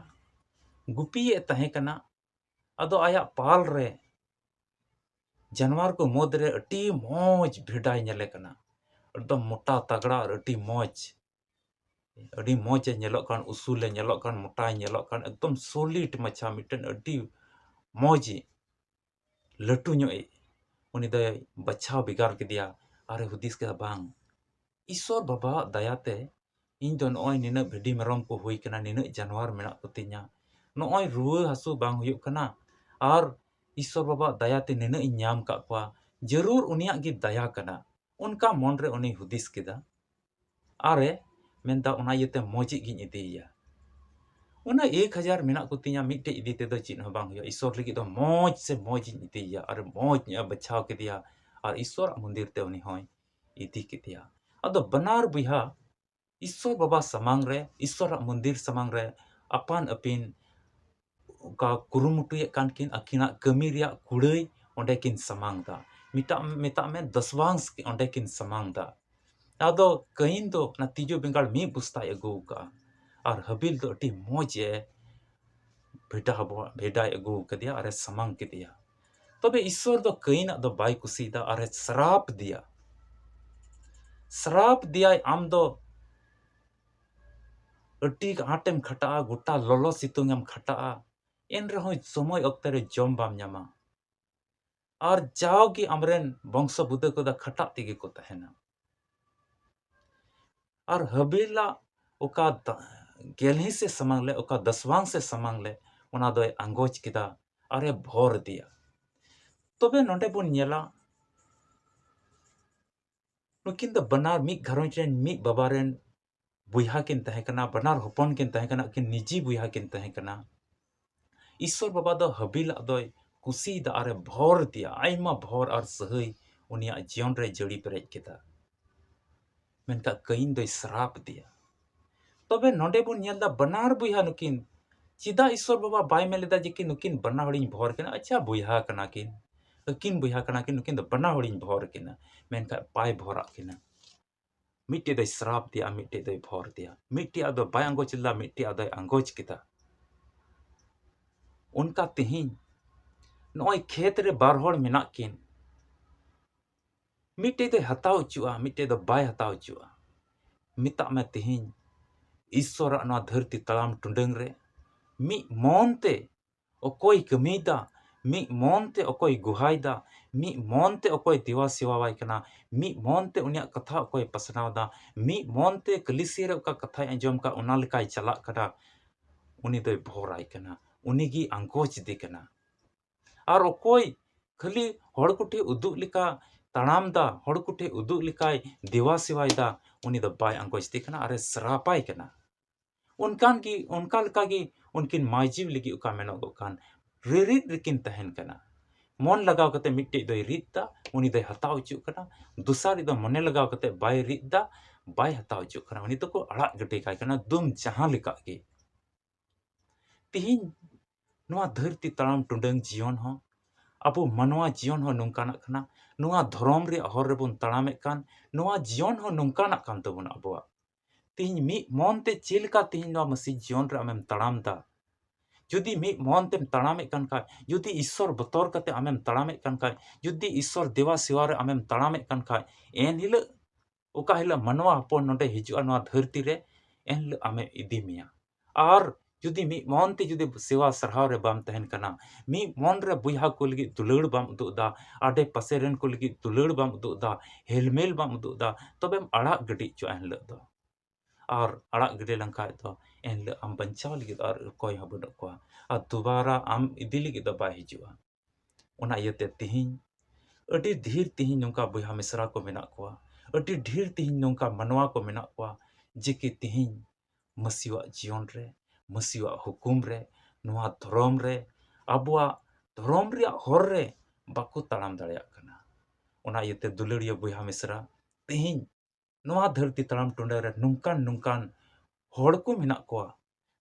ᱜᱩᱯᱤᱭᱮᱫ ᱛᱟᱦᱮᱸ ᱠᱟᱱᱟ᱾ ᱟᱫᱚ ᱟᱭᱟᱜ ᱯᱟᱞ ᱨᱮ ᱡᱟᱱᱣᱟᱨ ᱠᱚ ᱢᱩᱫᱽ ᱨᱮ ᱟᱹᱰᱤ ᱢᱚᱡᱽ ᱵᱷᱮᱰᱟᱭ ᱧᱮᱞᱮ ᱠᱟᱱᱟ, ᱮᱠᱫᱚᱢ ᱢᱚᱴᱟ ᱛᱟᱜᱲᱟ ᱟᱨ ᱟᱹᱰᱤ ᱢᱚᱡᱽ, ᱟᱹᱰᱤ ᱢᱚᱡᱽ ᱮ ᱧᱮᱞᱚᱜ ᱠᱟᱱ, ᱩᱥᱩᱞ ᱮ ᱧᱮᱞᱚᱜ ᱠᱟᱱ, ᱢᱚᱴᱟᱭ ᱧᱮᱞᱚᱜ ᱠᱟᱱ, ᱮᱠᱫᱚᱢ solid ᱢᱟᱪᱷᱟ, ᱢᱤᱫᱴᱮᱱ ᱟᱹᱰᱤ ᱢᱚᱡᱽ ᱞᱟᱹᱴᱩ ᱧᱚᱜ ᱤᱡ᱾ ᱩᱱᱤ ᱫᱚᱭ ᱵᱟᱪᱷᱟᱣ ᱵᱷᱮᱜᱟᱨ ᱠᱮᱫᱮᱭᱟ ᱟᱨ ᱮ ᱦᱩᱫᱤᱥ ᱠᱮᱫᱟ, ᱵᱟᱝ, ᱤᱥᱚᱨ ᱵᱟᱵᱟᱣᱟᱜ ᱫᱟᱭᱟᱛᱮ ᱤᱧ ᱫᱚ ᱱᱚᱜᱼᱚᱭ ᱱᱤᱱᱟᱹᱜ ᱵᱷᱤᱰᱤ ᱢᱮᱨᱚᱢ ᱠᱚ ᱦᱩᱭ ᱠᱟᱱᱟ, ᱱᱤᱱᱟᱹᱜ ᱡᱟᱱᱣᱟᱨ ᱢᱮᱱᱟᱜ ᱠᱚᱛᱤᱧᱟ, ᱱᱚᱜᱼᱚᱭ ᱨᱩᱣᱟᱹ ᱦᱟᱹᱥᱩ ᱵᱟᱝ ᱦᱩᱭᱩᱜ ᱠᱟᱱᱟ, ᱟᱨ ᱤᱥᱚᱨ ᱵᱟᱵᱟᱣᱟᱜ ᱫᱟᱭᱟᱛᱮ ᱱᱤᱱᱟᱹᱜ ᱤᱧ ᱧᱟᱢ ᱠᱟᱜ ᱠᱚᱣᱟ, ᱡᱟᱹᱨᱩᱲ ᱩᱱᱤᱭᱟᱜ ᱜᱮ ᱫᱟᱭᱟ ᱠᱟᱱᱟ, ᱚᱱᱠᱟ ᱢᱚᱱᱨᱮ ᱩᱱᱤᱭ ᱦᱩᱫᱤᱥ ᱠᱮᱫᱟ᱾ ᱟᱨᱮ ᱢᱮᱱᱫᱟ, ᱚᱱᱟ ᱤᱭᱟᱹᱛᱮ ᱢᱚᱡᱽ ᱤᱡ ᱜᱤᱧ ᱤᱫᱤᱭᱮᱭᱟ᱾ ᱚᱱᱟ ᱮᱠ ᱦᱟᱡᱟᱨ ᱢᱮᱱᱟᱜ ᱠᱚᱛᱤᱧᱟ, ᱢᱤᱫᱴᱮᱡ ᱤᱫᱤ ᱛᱮᱫᱚ ᱪᱮᱫ ᱦᱚᱸ ᱵᱟᱝ ᱦᱩᱭᱩᱜᱼᱟ᱾ ᱤᱥᱚᱨ ᱞᱟᱹᱜᱤᱫ ᱫᱚ ᱢᱚᱡᱽ ᱥᱮ ᱢᱚᱡᱽ ᱤᱧ ᱤᱫᱤᱭᱮᱭᱟ, ᱟᱨ ᱢᱚᱡᱽ ᱧᱚᱜ ᱮ ᱵᱟᱪᱷᱟᱣ ᱠᱮᱫᱮᱭᱟ, ᱟᱨ ᱤᱥᱚᱨᱟᱜ ᱢᱚᱱᱫᱤᱨ ᱛᱮ ᱩᱱᱤ ᱦᱚᱸᱭ ᱤᱫᱤ ᱠᱮᱫᱮᱭᱟ᱾ ᱟᱫᱚ ᱵᱟᱱᱟᱨ ᱵᱚᱭᱦᱟ ᱤᱥᱚᱨ ᱵᱟᱵᱟ ᱥᱟᱢᱟᱝ ᱨᱮ, ᱤᱥᱚᱨᱟᱜ ᱢᱚᱱᱫᱤᱨ ᱥᱟᱢᱟᱝ ᱨᱮ ᱟᱯᱟᱱ ᱟᱹᱯᱤᱱ ᱚᱠᱟ ᱠᱩᱨᱩᱢᱩᱴᱩᱭᱮᱫ ᱠᱟᱱ ᱠᱤᱱ, ᱟᱹᱠᱤᱱᱟᱜ ᱠᱟᱹᱢᱤ ᱨᱮᱭᱟᱜ ᱠᱩᱲᱟᱹᱭ ᱚᱸᱰᱮ ᱠᱤᱱ ᱥᱟᱢᱟᱝ ᱫᱟ᱾ ᱢᱮᱛᱟᱜ, ᱢᱮᱛᱟᱜ ᱢᱮ ᱫᱚᱥᱣᱟᱝᱥ ᱚᱸᱰᱮ ᱠᱤᱱ ᱥᱟᱢᱟᱝ ᱫᱟ᱾ ᱟᱫᱚ ᱠᱟᱹᱭᱤᱱ ᱫᱚ ᱚᱱᱟ ᱛᱤᱡᱩ ᱵᱮᱸᱜᱟᱲ ᱢᱤᱫ ᱵᱚᱥᱛᱟᱭ ᱟᱹᱜᱩ ᱟᱠᱟᱫᱼᱟ, ᱟᱨ ᱦᱟᱵᱤᱞ ᱫᱚ ᱟᱹᱰᱤ ᱢᱚᱡᱽ ᱮ ᱵᱷᱮᱰᱟ ᱦᱚᱵᱚ-, ᱵᱷᱮᱰᱟᱭ ᱟᱹᱜᱩ ᱟᱠᱟᱫᱮᱭᱟ ᱟᱨᱮ ᱥᱟᱢᱟᱝ ᱠᱮᱫᱮᱭᱟ᱾ ᱛᱚᱵᱮ ᱤᱥᱚᱨ ᱫᱚ ᱠᱟᱹᱭᱤᱱᱟᱜ ᱫᱚ ᱵᱟᱭ ᱠᱩᱥᱤᱭᱟᱫᱟ ᱟᱨᱮ ᱥᱨᱟᱯ ᱫᱮᱭᱟ᱾ ᱥᱨᱟᱯ ᱫᱮᱭᱟᱭ, ᱟᱢ ᱫᱚ ᱟᱹᱰᱤ ᱟᱸᱴᱮᱢ ᱠᱷᱟᱴᱟᱜᱼᱟ, ᱜᱚᱴᱟ ᱞᱚᱞᱚ ᱥᱤᱛᱩᱝ ᱮᱢ ᱠᱷᱟᱴᱟᱜᱼᱟ, ᱮᱱ ᱨᱮᱦᱚᱸ ᱥᱚᱢᱚᱭ ᱚᱠᱛᱮ ᱨᱮ ᱡᱚᱢ ᱵᱟᱢ ᱧᱟᱢᱟ᱾ ᱟᱨ ᱡᱟᱣᱜᱮ ᱟᱢᱨᱮᱱ ᱵᱚᱝᱥᱚ ᱵᱩᱫᱟᱹ ᱠᱚᱫᱚ ᱠᱷᱟᱴᱟᱜ ᱛᱮᱜᱮ ᱠᱚ ᱛᱟᱦᱮᱱᱟ᱾ ᱟᱨ ᱦᱟᱹᱵᱤᱞᱟᱜ ᱚᱠᱟ ᱫᱟ-, ᱜᱮᱞᱦᱤ ᱥᱮ ᱥᱟᱢᱟᱝ ᱞᱮ, ᱚᱠᱟ ᱫᱟᱥᱣᱟᱝ ᱥᱮ ᱥᱟᱢᱟᱝ ᱞᱮ, ᱚᱱᱟ ᱫᱚᱭ ᱟᱸᱜᱚᱪ ᱠᱮᱫᱟ ᱟᱨᱮ ᱵᱷᱚᱨ ᱤᱫᱤᱭᱟ᱾ ᱛᱚᱵᱮ ᱱᱚᱰᱮ ᱵᱚᱱ ᱧᱮᱞᱟ, ᱱᱩᱠᱤᱱ ᱫᱚ ᱵᱟᱱᱟᱨ ᱢᱤᱫ ᱜᱷᱟᱨᱚᱸᱡᱽ ᱨᱮᱱ, ᱢᱤᱫ ᱵᱟᱵᱟ ᱨᱮᱱ ᱵᱚᱭᱦᱟ ᱠᱤᱱ ᱛᱟᱦᱮᱸ ᱠᱟᱱᱟ, ᱵᱟᱱᱟᱨ ᱦᱚᱯᱚᱱ ᱠᱤᱱ ᱛᱟᱦᱮᱸ ᱠᱟᱱᱟ, ᱟᱹᱠᱤᱱ ᱱᱤᱡᱤ ᱵᱚᱭᱦᱟ ᱠᱤᱱ ᱛᱟᱦᱮᱸ ᱠᱟᱱᱟ᱾ ᱤᱥᱥᱚᱨ ᱵᱟᱵᱟ ᱫᱚ ᱦᱟᱹᱵᱤᱞᱟᱜ ᱫᱚᱭ ᱠᱩᱥᱤᱭᱮᱫᱟ ᱟᱨᱮ ᱵᱷᱚᱨ ᱟᱫᱮᱭᱟ, ᱟᱭᱢᱟ ᱵᱷᱚᱨ ᱟᱨ ᱥᱟᱹᱦᱟᱹᱭ ᱩᱱᱤᱭᱟᱜ ᱡᱤᱭᱚᱱ ᱨᱮ ᱡᱟᱹᱲᱤ ᱯᱮᱨᱮᱡ ᱠᱮᱫᱟ᱾ ᱢᱮᱱᱠᱷᱟᱱ ᱠᱟᱹᱭᱤᱱ ᱫᱚᱭ ᱥᱨᱟᱯ ᱟᱫᱮᱭᱟ᱾ ᱛᱚᱵᱮ ᱱᱚᱰᱮ ᱵᱚᱱ ᱧᱮᱞ ᱮᱫᱟ, ᱵᱟᱱᱟᱨ ᱵᱚᱭᱦᱟ ᱱᱩᱠᱤᱱ, ᱪᱮᱫᱟᱜ ᱤᱥᱥᱚᱨ ᱵᱟᱵᱟ ᱵᱟᱭ ᱢᱮᱱ ᱞᱮᱫᱟ ᱡᱮ ᱠᱤ ᱱᱩᱠᱤᱱ ᱵᱟᱱᱟ ᱦᱚᱲᱤᱧ ᱵᱷᱚᱨ ᱠᱤᱱᱟ? ᱟᱪᱪᱷᱟ, ᱵᱚᱭᱦᱟ ᱠᱟᱱᱟ ᱠᱤᱱ, ᱟᱹᱠᱤᱱ ᱵᱚᱭᱦᱟ ᱠᱟᱱᱟ ᱠᱤᱱ, ᱱᱩᱠᱤᱱ ᱫᱚ ᱵᱟᱱᱟ ᱦᱚᱲᱤᱧ ᱵᱷᱚᱨ ᱠᱤᱱᱟ, ᱢᱮᱱᱠᱷᱟᱱ ᱵᱟᱭ ᱵᱷᱚᱨᱟᱜ ᱠᱤᱱᱟ᱾ ᱢᱤᱫᱴᱮᱡ ᱫᱚᱭ ᱥᱨᱟᱯ ᱟᱫᱮᱭᱟ, ᱢᱤᱫᱴᱮᱡ ᱫᱚᱭ ᱵᱷᱚᱨ ᱟᱫᱮᱭᱟ, ᱢᱤᱫᱴᱮᱡ ᱫᱚ ᱵᱟᱭ ᱟᱸᱜᱚᱪ ᱞᱮᱫᱟ, ᱢᱤᱫᱴᱮᱡ ᱫᱚᱭ ᱟᱸᱜᱚᱪ ᱠᱮᱫᱟ᱾ ᱚᱱᱠᱟ ᱛᱮᱦᱮᱧ ᱱᱚᱜᱼᱚᱭ ᱠᱷᱮᱛ ᱨᱮ ᱵᱟᱨ ᱦᱚᱲ ᱢᱮᱱᱟᱜ ᱠᱤᱱ, ᱢᱤᱫᱴᱮᱡ ᱫᱚᱭ ᱦᱟᱛᱟᱣ ᱦᱚᱪᱚᱜᱼᱟ, ᱢᱤᱫᱴᱮᱡ ᱫᱚ ᱵᱟᱭ ᱦᱟᱛᱟᱣ ᱦᱚᱪᱚᱜᱼᱟ᱾ ᱢᱮᱛᱟᱜ ᱢᱮ, ᱛᱮᱦᱮᱧ ᱤᱥᱥᱚᱨᱟᱜ ᱱᱚᱣᱟ ᱫᱷᱟᱹᱨᱛᱤ ᱛᱟᱲᱟᱢ ᱴᱩᱰᱟᱹᱝ ᱨᱮ ᱢᱤᱫ ᱢᱚᱱ ᱛᱮ ᱚᱠᱚᱭ ᱠᱟᱹᱢᱤᱭᱮᱫᱟ, ᱢᱤᱫ ᱢᱚᱱ ᱛᱮ ᱚᱠᱚᱭ ᱜᱩᱦᱟᱭᱮᱫᱟ, ᱢᱤᱫ ᱢᱚᱱ ᱛᱮ ᱚᱠᱚᱭ ᱫᱮᱣᱟ ᱥᱮᱣᱟᱣᱟᱭ ᱠᱟᱱᱟ, ᱢᱤᱫ ᱢᱚᱱ ᱛᱮ ᱩᱱᱤᱭᱟᱜ ᱠᱟᱛᱷᱟ ᱚᱠᱚᱭ ᱯᱟᱥᱱᱟᱣ ᱮᱫᱟ, ᱢᱤᱫ ᱢᱚᱱ ᱛᱮ ᱠᱟᱹᱞᱤᱥᱤᱭᱟᱹ ᱨᱮ ᱚᱠᱟ ᱠᱟᱛᱷᱟᱭ ᱟᱸᱡᱚᱢ ᱠᱟᱜ ᱚᱱᱟ ᱞᱮᱠᱟᱭ ᱪᱟᱞᱟᱜ ᱠᱟᱱᱟ, ᱩᱱᱤ ᱫᱚᱭ ᱵᱷᱚᱨᱟᱭ ᱠᱟᱱᱟ, ᱩᱱᱤ ᱜᱮ ᱟᱸᱜᱚᱪ ᱮᱫᱮ ᱠᱟᱱᱟ᱾ ᱟᱨ ᱚᱠᱚᱭ ᱠᱷᱟᱹᱞᱤ ᱦᱚᱲ ᱠᱚᱴᱷᱮ ᱩᱫᱩᱜ ᱞᱮᱠᱟ ᱛᱟᱲᱟᱢ ᱫᱟ, ᱦᱚᱲ ᱠᱚᱴᱷᱮ ᱩᱫᱩᱜ ᱞᱮᱠᱟᱭ ᱫᱮᱣᱟ ᱥᱮᱣᱟᱭ ᱫᱟ, ᱩᱱᱤ ᱫᱚ ᱵᱟᱭ ᱟᱸᱜᱚᱪ ᱮᱫᱮ ᱠᱟᱱᱟ, ᱟᱨᱮ ᱥᱨᱟᱯᱟᱭ ᱠᱟᱱᱟ᱾ ᱚᱱᱠᱟᱱ ᱜᱮ, ᱚᱱᱠᱟ ᱞᱮᱠᱟ ᱜᱮ ᱩᱱᱠᱤᱱ ᱢᱟᱹᱡᱷᱤ ᱞᱟᱹᱜᱤᱫ ᱚᱠᱟ ᱢᱮᱱᱚᱜᱚᱜ ᱠᱟᱱ, ᱨᱤᱨᱤᱫ ᱨᱮᱠᱤᱱ ᱛᱟᱦᱮᱱ ᱠᱟᱱᱟ᱾ ᱢᱚᱱ ᱞᱟᱜᱟᱣ ᱠᱟᱛᱮ ᱢᱤᱫᱴᱮᱡ ᱫᱚᱭ ᱨᱤᱫ ᱫᱟ, ᱩᱱᱤ ᱫᱚᱭ ᱦᱟᱛᱟᱣ ᱦᱚᱪᱚᱜ ᱠᱟᱱᱟ, ᱫᱚᱥᱟᱨᱤᱡ ᱫᱚ ᱢᱚᱱᱮ ᱞᱟᱜᱟᱣ ᱠᱟᱛᱮ ᱵᱟᱭ ᱨᱤᱫ ᱫᱟ, ᱵᱟᱭ ᱦᱟᱛᱟᱣ ᱦᱚᱪᱚᱜ ᱠᱟᱱᱟ, ᱩᱱᱤ ᱫᱚᱠᱚ ᱟᱲᱟᱜ ᱜᱤᱰᱤ ᱠᱟᱭ ᱠᱟᱱᱟ ᱫᱩᱢ ᱡᱟᱦᱟᱸ ᱞᱮᱠᱟ ᱜᱮ᱾ ᱛᱤᱦᱤᱧ ᱱᱚᱣᱟ ᱫᱷᱟᱹᱨᱛᱤ ᱛᱟᱲᱟᱢ ᱴᱩᱰᱟᱹᱝ ᱡᱤᱭᱚᱱ ᱦᱚᱸ, ᱟᱵᱚ ᱢᱟᱱᱣᱟ ᱡᱤᱭᱚᱱ ᱦᱚᱸ ᱱᱚᱝᱠᱟᱱᱟᱜ ᱠᱟᱱᱟ᱾ ᱱᱚᱣᱟ ᱫᱷᱚᱨᱚᱢ ᱨᱮᱭᱟᱜ ᱦᱚᱨ ᱨᱮᱵᱚᱱ ᱛᱟᱲᱟᱢᱮᱫ ᱠᱟᱱ, ᱱᱚᱣᱟ ᱡᱤᱭᱚᱱ ᱦᱚᱸ ᱱᱚᱝᱠᱟᱱᱟᱜ ᱠᱟᱱ ᱛᱟᱵᱚᱱᱟ ᱟᱵᱚᱣᱟᱜ᱾ ᱛᱤᱦᱤᱧ ᱢᱤᱫ ᱢᱚᱱ ᱛᱮ ᱪᱮᱫ ᱞᱮᱠᱟ ᱛᱤᱦᱤᱧ ᱱᱚᱣᱟ ᱢᱟᱹᱥᱤ ᱡᱤᱭᱚᱱ ᱨᱮ ᱟᱢᱮᱢ ᱛᱟᱲᱟᱢ ᱫᱟ, ᱡᱩᱫᱤ ᱢᱤᱫ ᱢᱚᱱ ᱛᱮᱢ ᱛᱟᱲᱟᱢᱮᱫ ᱠᱟᱱ ᱠᱷᱟᱡ, ᱡᱩᱫᱤ ᱤᱥᱥᱚᱨ ᱵᱚᱛᱚᱨ ᱠᱟᱛᱮ ᱟᱢᱮᱢ ᱛᱟᱲᱟᱢᱮᱫ ᱠᱟᱱ ᱠᱷᱟᱡ, ᱡᱩᱫᱤ ᱤᱥᱥᱚᱨ ᱫᱮᱣᱟ ᱥᱮᱣᱟ ᱨᱮ ᱟᱢᱮᱢ ᱛᱟᱲᱟᱢᱮᱫ ᱠᱟᱱ ᱠᱷᱟᱡ, ᱮᱱ ᱦᱤᱞᱳᱜ ᱚᱠᱟ ᱦᱤᱞᱳᱜ ᱢᱟᱱᱣᱟ ᱦᱚᱯᱚᱱ ᱱᱚᱰᱮ ᱦᱤᱡᱩᱜᱼᱟ ᱱᱚᱣᱟ ᱫᱷᱟᱹᱨᱛᱤ ᱨᱮ, ᱮᱱ ᱦᱤᱞᱳᱜ ᱟᱢᱮ ᱤᱫᱤ ᱢᱮᱭᱟ᱾ ᱟᱨ ᱡᱩᱫᱤ ᱢᱤᱫ ᱢᱚᱱ ᱛᱮ ᱡᱩᱫᱤ ᱥᱮᱣᱟ ᱥᱟᱨᱦᱟᱣ ᱨᱮ ᱵᱟᱢ ᱛᱟᱦᱮᱱ ᱠᱟᱱᱟ, ᱢᱤᱫ ᱢᱚᱱ ᱨᱮ ᱵᱚᱭᱦᱟ ᱠᱚ ᱞᱟᱹᱜᱤᱫ ᱫᱩᱞᱟᱹᱲ ᱵᱟᱢ ᱩᱫᱩᱜ ᱮᱫᱟ, ᱟᱰᱮ ᱯᱟᱥᱮ ᱨᱮᱱ ᱠᱚ ᱞᱟᱹᱜᱤᱫ ᱫᱩᱞᱟᱹᱲ ᱵᱟᱢ ᱩᱫᱩᱜ ᱮᱫᱟ, ᱦᱮᱞᱢᱮᱞ ᱵᱟᱢ ᱩᱫᱩᱜ ᱮᱫᱟ, ᱛᱚᱵᱮᱢ ᱟᱲᱟᱜ ᱜᱤᱰᱤ ᱦᱚᱪᱚᱜᱼᱟ ᱮᱱ ᱦᱤᱞᱳᱜ ᱫᱚ᱾ ᱟᱨ ᱟᱲᱟᱜ ᱜᱤᱰᱤ ᱞᱮᱱᱠᱷᱟᱡ ᱫᱚ ᱮᱱ ᱦᱤᱞᱳᱜ ᱟᱢ ᱵᱟᱧᱪᱟᱣ ᱞᱟᱹᱜᱤᱫ ᱟᱨ ᱚᱠᱚᱭ ᱦᱚᱸ ᱵᱟᱹᱱᱩᱜ ᱠᱚᱣᱟ, ᱟᱨ ᱫᱩᱵᱟᱨᱟ ᱟᱢ ᱤᱫᱤ ᱞᱟᱹᱜᱤᱫ ᱫᱚ ᱵᱟᱭ ᱦᱤᱡᱩᱜᱼᱟ᱾ ᱚᱱᱟ ᱤᱭᱟᱹᱛᱮ ᱛᱤᱦᱤᱧ ᱟᱹᱰᱤ ᱰᱷᱮᱨ ᱛᱤᱦᱤᱧ ᱱᱚᱝᱠᱟ ᱵᱚᱭᱦᱟ ᱢᱤᱥᱨᱟ ᱠᱚ ᱢᱮᱱᱟᱜ ᱠᱚᱣᱟ, ᱟᱹᱰᱤ ᱰᱷᱮᱨ ᱛᱤᱦᱤᱧ ᱱᱚᱝᱠᱟ ᱢᱟᱱᱣᱟ ᱠᱚ ᱢᱮᱱᱟᱜ ᱠᱚᱣᱟ ᱡᱮ ᱠᱤ ᱛᱤᱦᱤᱧ ᱢᱟᱹᱥᱤᱣᱟᱜ ᱡᱤᱭᱚᱱ ᱨᱮ, ᱢᱟᱹᱥᱤᱣᱟᱜ ᱦᱩᱠᱩᱢ ᱨᱮ, ᱱᱚᱣᱟ ᱫᱷᱚᱨᱚᱢ ᱨᱮ, ᱟᱵᱚᱣᱟᱜ ᱫᱷᱚᱨᱚᱢ ᱨᱮᱭᱟᱜ ᱦᱚᱨ ᱨᱮ ᱵᱟᱠᱚ ᱛᱟᱲᱟᱢ ᱫᱟᱲᱮᱭᱟᱜ ᱠᱟᱱᱟ᱾ ᱚᱱᱟ ᱤᱭᱟᱹᱛᱮ ᱫᱩᱞᱟᱹᱲᱤᱭᱟᱹ ᱵᱚᱭᱦᱟ ᱢᱤᱥᱨᱟ, ᱛᱤᱦᱤᱧ ᱱᱚᱣᱟ ᱫᱷᱟᱹᱨᱛᱤ ᱛᱟᱲᱟᱢ ᱴᱩᱰᱟᱹ ᱨᱮ ᱱᱚᱝᱠᱟᱱ ᱱᱚᱝᱠᱟᱱ ᱦᱚᱲ ᱠᱚ ᱢᱮᱱᱟᱜ ᱠᱚᱣᱟ,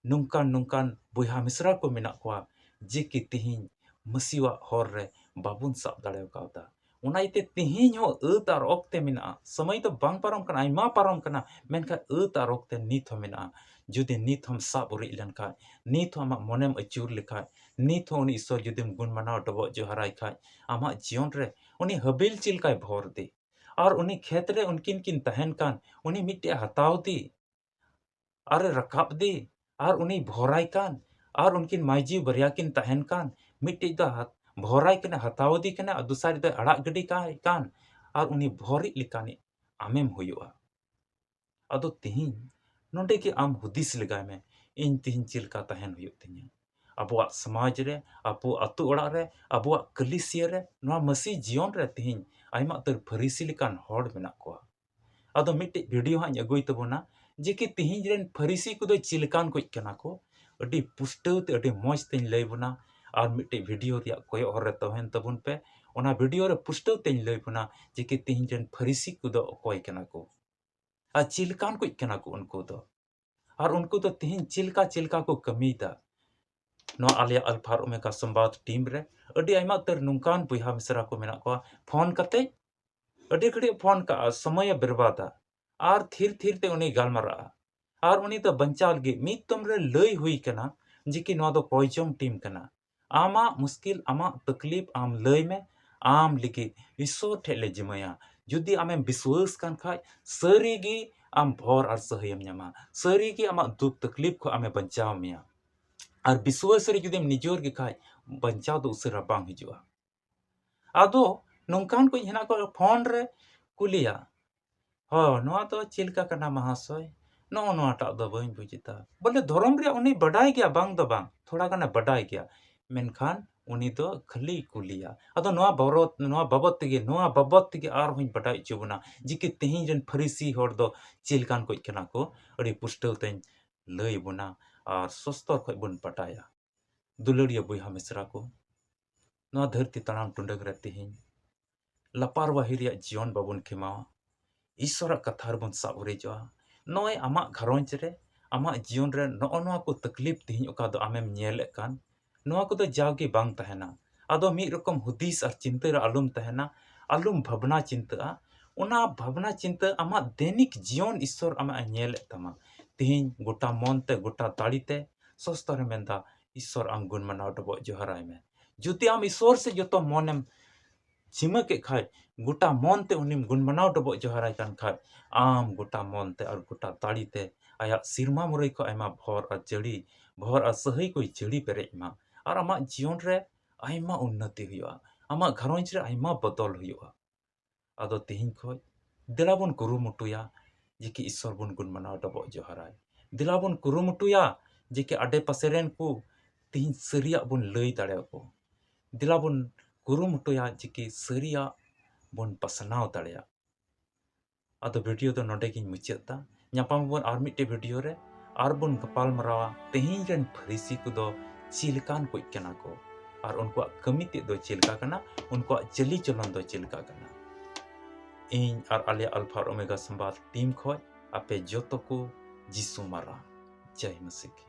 ᱱᱚᱝᱠᱟᱱ ᱱᱚᱝᱠᱟᱱ ᱵᱚᱭᱦᱟ ᱢᱤᱥᱨᱟ ᱠᱚ ᱢᱮᱱᱟᱜ ᱠᱚᱣᱟ ᱡᱮ ᱠᱤ ᱛᱤᱦᱤᱧ ᱢᱟᱹᱥᱤᱣᱟᱜ ᱦᱚᱨ ᱨᱮ ᱵᱟᱵᱚᱱ ᱥᱟᱵ ᱫᱟᱲᱮ ᱠᱟᱣᱫᱟ᱾ ᱚᱱᱟ ᱤᱭᱟᱹᱛᱮ ᱛᱤᱦᱤᱧ ᱦᱚᱸ ᱟᱹᱛ ᱟᱨ ᱚᱠᱛᱮ ᱢᱮᱱᱟᱜᱼᱟ᱾ ᱥᱚᱢᱚᱭ ᱫᱚ ᱵᱟᱝ ᱯᱟᱨᱚᱢ ᱠᱟᱱᱟ, ᱟᱭᱢᱟ ᱯᱟᱨᱚᱢ ᱠᱟᱱᱟ, ᱢᱮᱱᱠᱷᱟᱱ ᱟᱹᱛ ᱟᱨ ᱚᱠᱛᱮ ᱱᱤᱛ ᱦᱚᱸ ᱢᱮᱱᱟᱜᱼᱟ᱾ ᱡᱩᱫᱤ ᱱᱤᱛ ᱦᱚᱸᱢ ᱥᱟᱵ ᱩᱨᱤᱡ ᱞᱮᱱᱠᱷᱟᱱ, ᱱᱤᱛ ᱦᱚᱸ ᱟᱢᱟᱜ ᱢᱚᱱᱮᱢ ᱟᱹᱪᱩᱨ ᱞᱮᱠᱷᱟᱱ, ᱱᱤᱛ ᱦᱚᱸ ᱩᱱᱤ ᱤᱥᱥᱚᱨ ᱡᱩᱫᱤᱢ ᱜᱩᱱ ᱢᱟᱱᱟᱣ ᱰᱚᱵᱚᱜ ᱡᱚᱦᱟᱨᱟᱭ ᱠᱷᱟᱱ, ᱟᱢᱟᱜ ᱡᱤᱭᱚᱱ ᱨᱮ ᱩᱱᱤ ᱦᱟᱹᱵᱤᱞ ᱪᱮᱫ ᱞᱮᱠᱟᱭ ᱵᱷᱚᱨ ᱫᱮ, ᱟᱨ ᱩᱱᱤ ᱠᱷᱮᱛ ᱨᱮ ᱩᱱᱠᱤᱱ ᱠᱤᱱ ᱛᱟᱦᱮᱱ ᱠᱟᱱ, ᱩᱱᱤ ᱢᱤᱫᱴᱮᱡ ᱦᱟᱛᱟᱣ ᱫᱮ, ᱟᱨᱮ ᱨᱟᱠᱟᱵ ᱫᱮ, ᱟᱨ ᱩᱱᱤ ᱵᱷᱚᱨᱟᱭ ᱠᱟᱱ, ᱟᱨ ᱩᱱᱠᱤᱱ ᱢᱟᱹᱭᱡᱤ ᱵᱟᱨᱭᱟ ᱠᱤᱱ ᱛᱟᱦᱮᱱ ᱠᱟᱱ, ᱢᱤᱫᱴᱮᱡ ᱫᱚ ᱦᱟᱛ-, ᱵᱷᱚᱨᱟᱭ ᱠᱟᱱᱟ, ᱦᱟᱛᱟᱣ ᱫᱮ ᱠᱟᱱᱟ, ᱟᱨ ᱫᱚᱥᱟᱨ ᱫᱚᱭ ᱟᱲᱟᱜ ᱜᱤᱰᱤ ᱠᱟᱭ ᱠᱟᱱ, ᱟᱨ ᱩᱱᱤ ᱵᱷᱚᱨᱤᱡ ᱞᱮᱠᱟᱱᱤᱡ ᱟᱢᱮᱢ ᱦᱩᱭᱩᱜᱼᱟ᱾ ᱟᱫᱚ ᱛᱤᱦᱤᱧ ᱱᱚᱰᱮ ᱜᱮ ᱟᱢ ᱦᱩᱫᱤᱥ ᱞᱮᱜᱟᱭ ᱢᱮ, ᱤᱧ ᱛᱤᱦᱤᱧ ᱪᱮᱫ ᱞᱮᱠᱟ ᱛᱟᱦᱮᱱ ᱦᱩᱭᱩᱜ ᱛᱤᱧᱟᱹ? ᱟᱵᱚᱣᱟᱜ ᱥᱚᱢᱟᱡᱽ ᱨᱮ, ᱟᱵᱚ ᱟᱹᱛᱩ ᱚᱲᱟᱜ ᱨᱮ, ᱟᱵᱚᱣᱟᱜ ᱠᱟᱹᱞᱤᱥᱤᱭᱟᱹ ᱨᱮ, ᱱᱚᱣᱟ ᱢᱟᱹᱥᱤ ᱡᱤᱭᱚᱱ ᱨᱮ ᱛᱤᱦᱤᱧ ᱟᱭᱢᱟ ᱩᱛᱟᱹᱨ ᱯᱷᱟᱹᱨᱤᱥᱤ ᱞᱮᱠᱟᱱ ᱦᱚᱲ ᱢᱮᱱᱟᱜ ᱠᱚᱣᱟ᱾ ᱟᱫᱚ ᱢᱤᱫᱴᱮᱡ ᱵᱷᱤᱰᱤᱭᱳ ᱦᱟᱸᱜ ᱤᱧ ᱟᱹᱜᱩᱭ ᱛᱟᱵᱚᱱᱟ ᱡᱮ ᱠᱤ ᱛᱤᱦᱤᱧ ᱨᱮᱱ ᱯᱷᱟᱹᱨᱤᱥᱤ ᱠᱚᱫᱚ ᱪᱮᱫ ᱞᱮᱠᱟᱱ ᱠᱚ ᱠᱟᱱᱟ ᱠᱚ, ᱟᱹᱰᱤ ᱯᱩᱥᱴᱟᱹᱣ ᱛᱮ ᱟᱹᱰᱤ ᱢᱚᱡᱽ ᱛᱮᱧ ᱞᱟᱹᱭ ᱵᱚᱱᱟ᱾ ᱟᱨ ᱢᱤᱫᱴᱮᱡ ᱵᱷᱤᱰᱤᱭᱳ ᱨᱮᱭᱟᱜ ᱠᱚᱭᱚᱜ ᱦᱚᱨ ᱨᱮ ᱛᱟᱦᱮᱱ ᱛᱟᱵᱚᱱ ᱯᱮ᱾ ᱚᱱᱟ ᱵᱷᱤᱰᱤᱭᱳ ᱨᱮ ᱯᱩᱥᱴᱟᱹᱣ ᱛᱮᱧ ᱞᱟᱹᱭ ᱵᱚᱱᱟ ᱡᱮ ᱠᱤ ᱛᱤᱦᱤᱧ ᱨᱮᱱ ᱯᱷᱟᱹᱨᱤᱥᱤ ᱠᱚᱫᱚ ᱚᱠᱚᱭ ᱠᱟᱱᱟ ᱠᱚ ᱟᱨ ᱪᱮᱫ ᱞᱮᱠᱟᱱ ᱠᱚ ᱠᱟᱱᱟ ᱠᱚ ᱩᱱᱠᱩ ᱫᱚ, ᱟᱨ ᱩᱱᱠᱩ ᱫᱚ ᱛᱤᱦᱤᱧ ᱪᱮᱫ ᱞᱮᱠᱟ ᱪᱮᱫ ᱞᱮᱠᱟ ᱠᱚ ᱠᱟᱹᱢᱤᱭᱮᱫᱟ᱾ ᱱᱚᱣᱟ ᱟᱞᱮᱭᱟᱜ ᱟᱞᱯᱷᱟ ᱟᱨ ᱳᱢᱮᱜᱟ ᱥᱚᱢᱵᱟᱫ ᱴᱤᱢ ᱨᱮ ᱟᱹᱰᱤ ᱟᱭᱢᱟ ᱩᱛᱟᱹᱨ ᱱᱚᱝᱠᱟᱱ ᱵᱚᱭᱦᱟ ᱢᱤᱥᱨᱟ ᱠᱚ ᱢᱮᱱᱟᱜ ᱠᱚᱣᱟ, ᱯᱷᱳᱱ ᱠᱟᱛᱮ ᱟᱹᱰᱤ ᱜᱷᱟᱹᱲᱤᱡ ᱯᱷᱳᱱ ᱠᱟᱜᱼᱟ, ᱥᱚᱢᱚᱭᱮ ᱵᱮᱨᱵᱟᱫᱟ ᱟᱨ ᱛᱷᱤᱨ ᱛᱷᱤᱨ ᱛᱮ ᱩᱱᱤ ᱜᱟᱞᱢᱟᱨᱟᱜᱼᱟ᱾ ᱟᱨ ᱩᱱᱤ ᱫᱚ ᱵᱟᱧᱪᱟᱣ ᱞᱟᱹᱜᱤᱫ ᱢᱤᱫ ᱛᱚᱢ ᱨᱮ ᱞᱟᱹᱭ ᱦᱩᱭ ᱠᱟᱱᱟ ᱡᱮ ᱠᱤ ᱱᱚᱣᱟ ᱫᱚ ᱠᱚᱭᱡᱚᱝ ᱴᱤᱢ ᱠᱟᱱᱟ᱾ ᱟᱢᱟᱜ ᱢᱩᱥᱠᱤᱞ, ᱟᱢᱟᱜ ᱛᱟᱠᱞᱤᱯ ᱟᱢ ᱞᱟᱹᱭ ᱢᱮ, ᱟᱢ ᱞᱟᱹᱜᱤᱫ ᱤᱥᱥᱚᱨ ᱴᱷᱮᱡ ᱞᱮ ᱡᱤᱢᱟᱹᱭᱟ᱾ ᱡᱩᱫᱤ ᱟᱢᱮᱢ ᱵᱤᱥᱣᱟᱹᱥ ᱠᱟᱱ ᱠᱷᱟᱡ, ᱥᱟᱹᱨᱤ ᱜᱮ ᱟᱢ ᱵᱷᱚᱨ ᱟᱨ ᱥᱟᱹᱦᱟᱹᱭᱮᱢ ᱧᱟᱢᱟ᱾ ᱥᱟᱹᱨᱤ ᱜᱮ ᱟᱢᱟᱜ ᱫᱩᱠ ᱛᱟᱠᱞᱤᱯ ᱠᱷᱚᱡ ᱟᱢᱮ ᱵᱟᱧᱪᱟᱣ ᱢᱮᱭᱟ᱾ ᱟᱨ ᱵᱤᱥᱣᱟᱹᱥ ᱨᱮ ᱡᱩᱫᱤᱢ ᱱᱤᱡᱚᱨ ᱜᱮ ᱠᱷᱟᱡ, ᱵᱟᱧᱪᱟᱣ ᱫᱚ ᱩᱥᱟᱹᱨᱟ ᱵᱟᱝ ᱦᱤᱡᱩᱜᱼᱟ᱾ ᱟᱫᱚ ᱱᱚᱝᱠᱟᱱ ᱠᱚ ᱦᱮᱱᱟᱜ ᱠᱚᱣᱟ, ᱯᱷᱳᱱ ᱨᱮ ᱠᱩᱞᱤᱭᱟ, "ᱦᱚ, ᱱᱚᱣᱟ ᱫᱚ ᱪᱮᱫ ᱞᱮᱠᱟ ᱠᱟᱱᱟ ᱢᱟᱦᱟᱥᱚᱭ? ᱱᱚᱜᱼᱚ ᱱᱚᱣᱟᱴᱟᱜ ᱫᱚ ᱵᱟᱹᱧ ᱵᱩᱡᱽ ᱮᱫᱟ᱾" ᱵᱚᱞᱮ ᱫᱷᱚᱨᱚᱢ ᱨᱮᱭᱟᱜ ᱩᱱᱤ ᱵᱟᱰᱟᱭ ᱜᱮᱭᱟ, ᱵᱟᱝ ᱫᱚ ᱵᱟᱝ, ᱛᱷᱚᱲᱟ ᱜᱟᱱᱮ ᱵᱟᱰᱟᱭ ᱜᱮᱭᱟ, ᱢᱮᱱᱠᱷᱟᱱ ᱩᱱᱤ ᱫᱚ ᱠᱷᱟᱹᱞᱤᱭ ᱠᱩᱞᱤᱭᱟ᱾ ᱟᱫᱚ ᱱᱚᱣᱟ ᱵᱟᱵᱚᱛ, ᱱᱚᱣᱟ ᱵᱟᱵᱚᱛ ᱛᱮᱜᱮ, ᱱᱚᱣᱟ ᱵᱟᱵᱚᱛ ᱛᱮᱜᱮ ᱟᱨᱦᱚᱸᱧ ᱵᱟᱰᱟᱭ ᱦᱚᱪᱚ ᱵᱚᱱᱟ ᱡᱮ ᱠᱤ ᱛᱮᱦᱮᱧ ᱨᱮᱱ ᱯᱷᱟᱹᱨᱤᱥᱤ ᱦᱚᱲ ᱫᱚ ᱪᱮᱫ ᱞᱮᱠᱟᱱ ᱠᱚ ᱠᱟᱱᱟ ᱠᱚ, ᱟᱹᱰᱤ ᱯᱩᱥᱴᱟᱹᱣ ᱛᱮᱧ ᱞᱟᱹᱭ ᱵᱚᱱᱟ ᱟᱨ ᱥᱚᱥᱛᱚᱨ ᱠᱷᱚᱡ ᱵᱚᱱ ᱵᱟᱰᱟᱭᱟ᱾ ᱫᱩᱞᱟᱹᱲᱤᱭᱟᱹ ᱵᱚᱭᱦᱟ ᱢᱤᱥᱨᱟ ᱠᱚ, ᱱᱚᱣᱟ ᱫᱷᱟᱹᱨᱛᱤ ᱛᱟᱲᱟᱢ ᱴᱩᱰᱟᱹᱝ ᱨᱮ ᱛᱮᱦᱮᱧ ᱞᱟᱯᱟᱨᱣᱟᱦᱤ ᱨᱮᱭᱟᱜ ᱡᱤᱭᱚᱱ ᱵᱟᱵᱚᱱ ᱠᱷᱮᱢᱟᱣᱟ, ᱤᱥᱥᱚᱨᱟᱜ ᱠᱟᱛᱷᱟ ᱨᱮᱵᱚᱱ ᱥᱟᱵ ᱩᱨᱤᱡᱚᱜᱼᱟ᱾ ᱱᱚᱜᱼᱚᱭ ᱟᱢᱟᱜ ᱜᱷᱟᱨᱚᱸᱡᱽ ᱨᱮ, ᱟᱢᱟᱜ ᱡᱤᱭᱚᱱ ᱨᱮ ᱱᱚᱜᱼᱚ ᱱᱚᱣᱟ ᱠᱚ ᱛᱟᱠᱞᱤᱯ ᱛᱮᱦᱮᱧ ᱚᱠᱟ ᱫᱚ ᱟᱢᱮᱢ ᱧᱮᱞᱮᱫ ᱠᱟᱱ, ᱱᱚᱣᱟ ᱠᱚᱫᱚ ᱡᱟᱣᱜᱮ ᱵᱟᱝ ᱛᱟᱦᱮᱱᱟ᱾ ᱟᱫᱚ ᱢᱤᱫ ᱨᱚᱠᱚᱢ ᱦᱩᱫᱤᱥ ᱟᱨ ᱪᱤᱱᱛᱟᱹ ᱨᱮ ᱟᱞᱚᱢ ᱛᱟᱦᱮᱱᱟ, ᱟᱞᱚᱢ ᱵᱷᱟᱵᱽᱱᱟ ᱪᱤᱱᱛᱟᱹᱜᱼᱟ᱾ ᱚᱱᱟ ᱵᱷᱟᱵᱽᱱᱟ ᱪᱤᱱᱛᱟᱹ ᱟᱢᱟᱜ ᱫᱮᱱᱤᱠ ᱡᱤᱭᱚᱱ ᱤᱥᱥᱚᱨ ᱟᱢᱟᱜ ᱮ ᱧᱮᱞᱮᱫ ᱛᱟᱢᱟ᱾ ᱛᱮᱦᱮᱧ ᱜᱚᱴᱟ ᱢᱚᱱ ᱛᱮ, ᱜᱚᱴᱟ ᱫᱟᱲᱮ ᱛᱮ ᱥᱚᱥᱛᱚᱨᱮ ᱢᱮᱱᱫᱟ, ᱤᱥᱥᱚᱨ ᱟᱢ ᱜᱩᱱ ᱢᱟᱱᱟᱣ ᱰᱚᱵᱚᱜ ᱡᱚᱦᱟᱨᱟᱭ ᱢᱮ᱾ ᱡᱩᱫᱤ ᱟᱢ ᱤᱥᱥᱚᱨ ᱥᱮ ᱡᱚᱛᱚ ᱢᱚᱱᱮᱢ ᱡᱷᱤᱢᱟᱹ ᱠᱮᱫ ᱠᱷᱟᱡ, ᱜᱚᱴᱟ ᱢᱚᱱ ᱛᱮ ᱩᱱᱤᱢ ᱜᱩᱱ ᱢᱟᱱᱟᱣ ᱰᱚᱵᱚᱜ ᱡᱚᱦᱟᱨᱟᱭ ᱠᱟᱱ ᱠᱷᱟᱡ, ᱟᱢ ᱜᱚᱴᱟ ᱢᱚᱱ ᱛᱮ ᱟᱨ ᱜᱚᱴᱟ ᱫᱟᱲᱮ ᱛᱮ ᱟᱭᱟᱜ ᱥᱤᱨᱢᱟ ᱢᱩᱨᱟᱹᱭ ᱠᱷᱚᱱ ᱟᱭᱢᱟ ᱵᱷᱚᱨ ᱟᱨ ᱡᱟᱹᱲᱤ, ᱵᱷᱚᱨ ᱟᱨ ᱥᱟᱹᱦᱟᱹᱭ ᱠᱚᱭ ᱡᱟᱹᱲᱤ ᱯᱮᱨᱮᱡ ᱢᱟ᱾ ᱟᱨ ᱟᱢᱟᱜ ᱡᱤᱭᱚᱱ ᱨᱮ ᱟᱭᱢᱟ ᱩᱱᱱᱚᱛᱤ ᱦᱩᱭᱩᱜᱼᱟ, ᱟᱢᱟᱜ ᱜᱷᱟᱨᱚᱸᱡᱽ ᱨᱮ ᱟᱭᱢᱟ ᱵᱚᱫᱚᱞ ᱦᱩᱭᱩᱜᱼᱟ᱾ ᱟᱫᱚ ᱛᱮᱦᱮᱧ ᱠᱷᱚᱡ ᱫᱮᱞᱟ ᱵᱚᱱ ᱠᱩᱨᱩᱢᱩᱴᱩᱭᱟ ᱡᱮ ᱠᱤ ᱤᱥᱥᱚᱨ ᱵᱚᱱ ᱜᱩᱱ ᱢᱟᱱᱟᱣ ᱰᱚᱵᱚᱜ ᱡᱚᱦᱟᱨᱟᱭ᱾ ᱫᱮᱞᱟ ᱵᱚᱱ ᱠᱩᱨᱩᱢᱩᱴᱩᱭᱟ ᱡᱮ ᱠᱤ ᱟᱰᱮ ᱯᱟᱥᱮ ᱨᱮᱱ ᱠᱚ ᱛᱮᱦᱮᱧ ᱥᱟᱹᱨᱤᱭᱟᱜ ᱵᱚᱱ ᱞᱟᱹᱭ ᱫᱟᱲᱮᱭᱟᱠᱚ᱾ ᱫᱮᱞᱟ ᱵᱚᱱ ᱠᱩᱨᱩᱢᱩᱴᱩᱭᱟ ᱡᱮ ᱠᱤ ᱥᱟᱹᱨᱤᱭᱟᱜ ᱵᱚᱱ ᱯᱟᱥᱱᱟᱣ ᱫᱟᱲᱮᱭᱟᱜ᱾ ᱟᱫᱚ ᱵᱷᱤᱰᱤᱭᱳ ᱫᱚ ᱱᱚᱰᱮ ᱜᱤᱧ ᱢᱩᱪᱟᱹᱫ ᱫᱟ᱾ ᱧᱟᱯᱟᱢ ᱟᱵᱚᱱ ᱟᱨ ᱢᱤᱫᱴᱮᱡ ᱵᱷᱤᱰᱤᱭᱳ ᱨᱮ, ᱟᱨ ᱵᱚᱱ ᱜᱟᱯᱟᱞ ᱢᱟᱨᱟᱣᱟ ᱛᱮᱦᱮᱧ ᱨᱮᱱ ᱯᱷᱟᱹᱨᱤᱥᱤ ᱠᱚᱫᱚ ᱪᱮᱫ ᱞᱮᱠᱟᱱ ᱠᱚ ᱠᱟᱱᱟ ᱠᱚ ᱟᱨ ᱩᱱᱠᱩᱣᱟᱜ ᱠᱟᱹᱢᱤ ᱛᱮᱫ ᱫᱚ ᱪᱮᱫ ᱞᱮᱠᱟ ᱠᱟᱱᱟ, ᱩᱱᱠᱩᱣᱟᱜ ᱪᱟᱹᱞᱤ ᱪᱚᱞᱚᱱ ᱫᱚ ᱪᱮᱫ ᱞᱮᱠᱟ ᱠᱟᱱᱟ᱾ ᱤᱧ ᱟᱨ ᱟᱞᱮᱭᱟᱜ ᱟᱞᱯᱷᱟ ᱟᱨ ᱳᱢᱮᱜᱟ ᱥᱚᱢᱵᱟᱫ ᱴᱤᱢ ᱠᱷᱚᱡ ᱟᱯᱮ ᱡᱚᱛᱚ ᱠᱚ ᱡᱤᱥᱩ ᱢᱟᱨᱟᱝ᱾ ᱡᱟᱭ ᱢᱟᱥᱤ ᱠᱤ᱾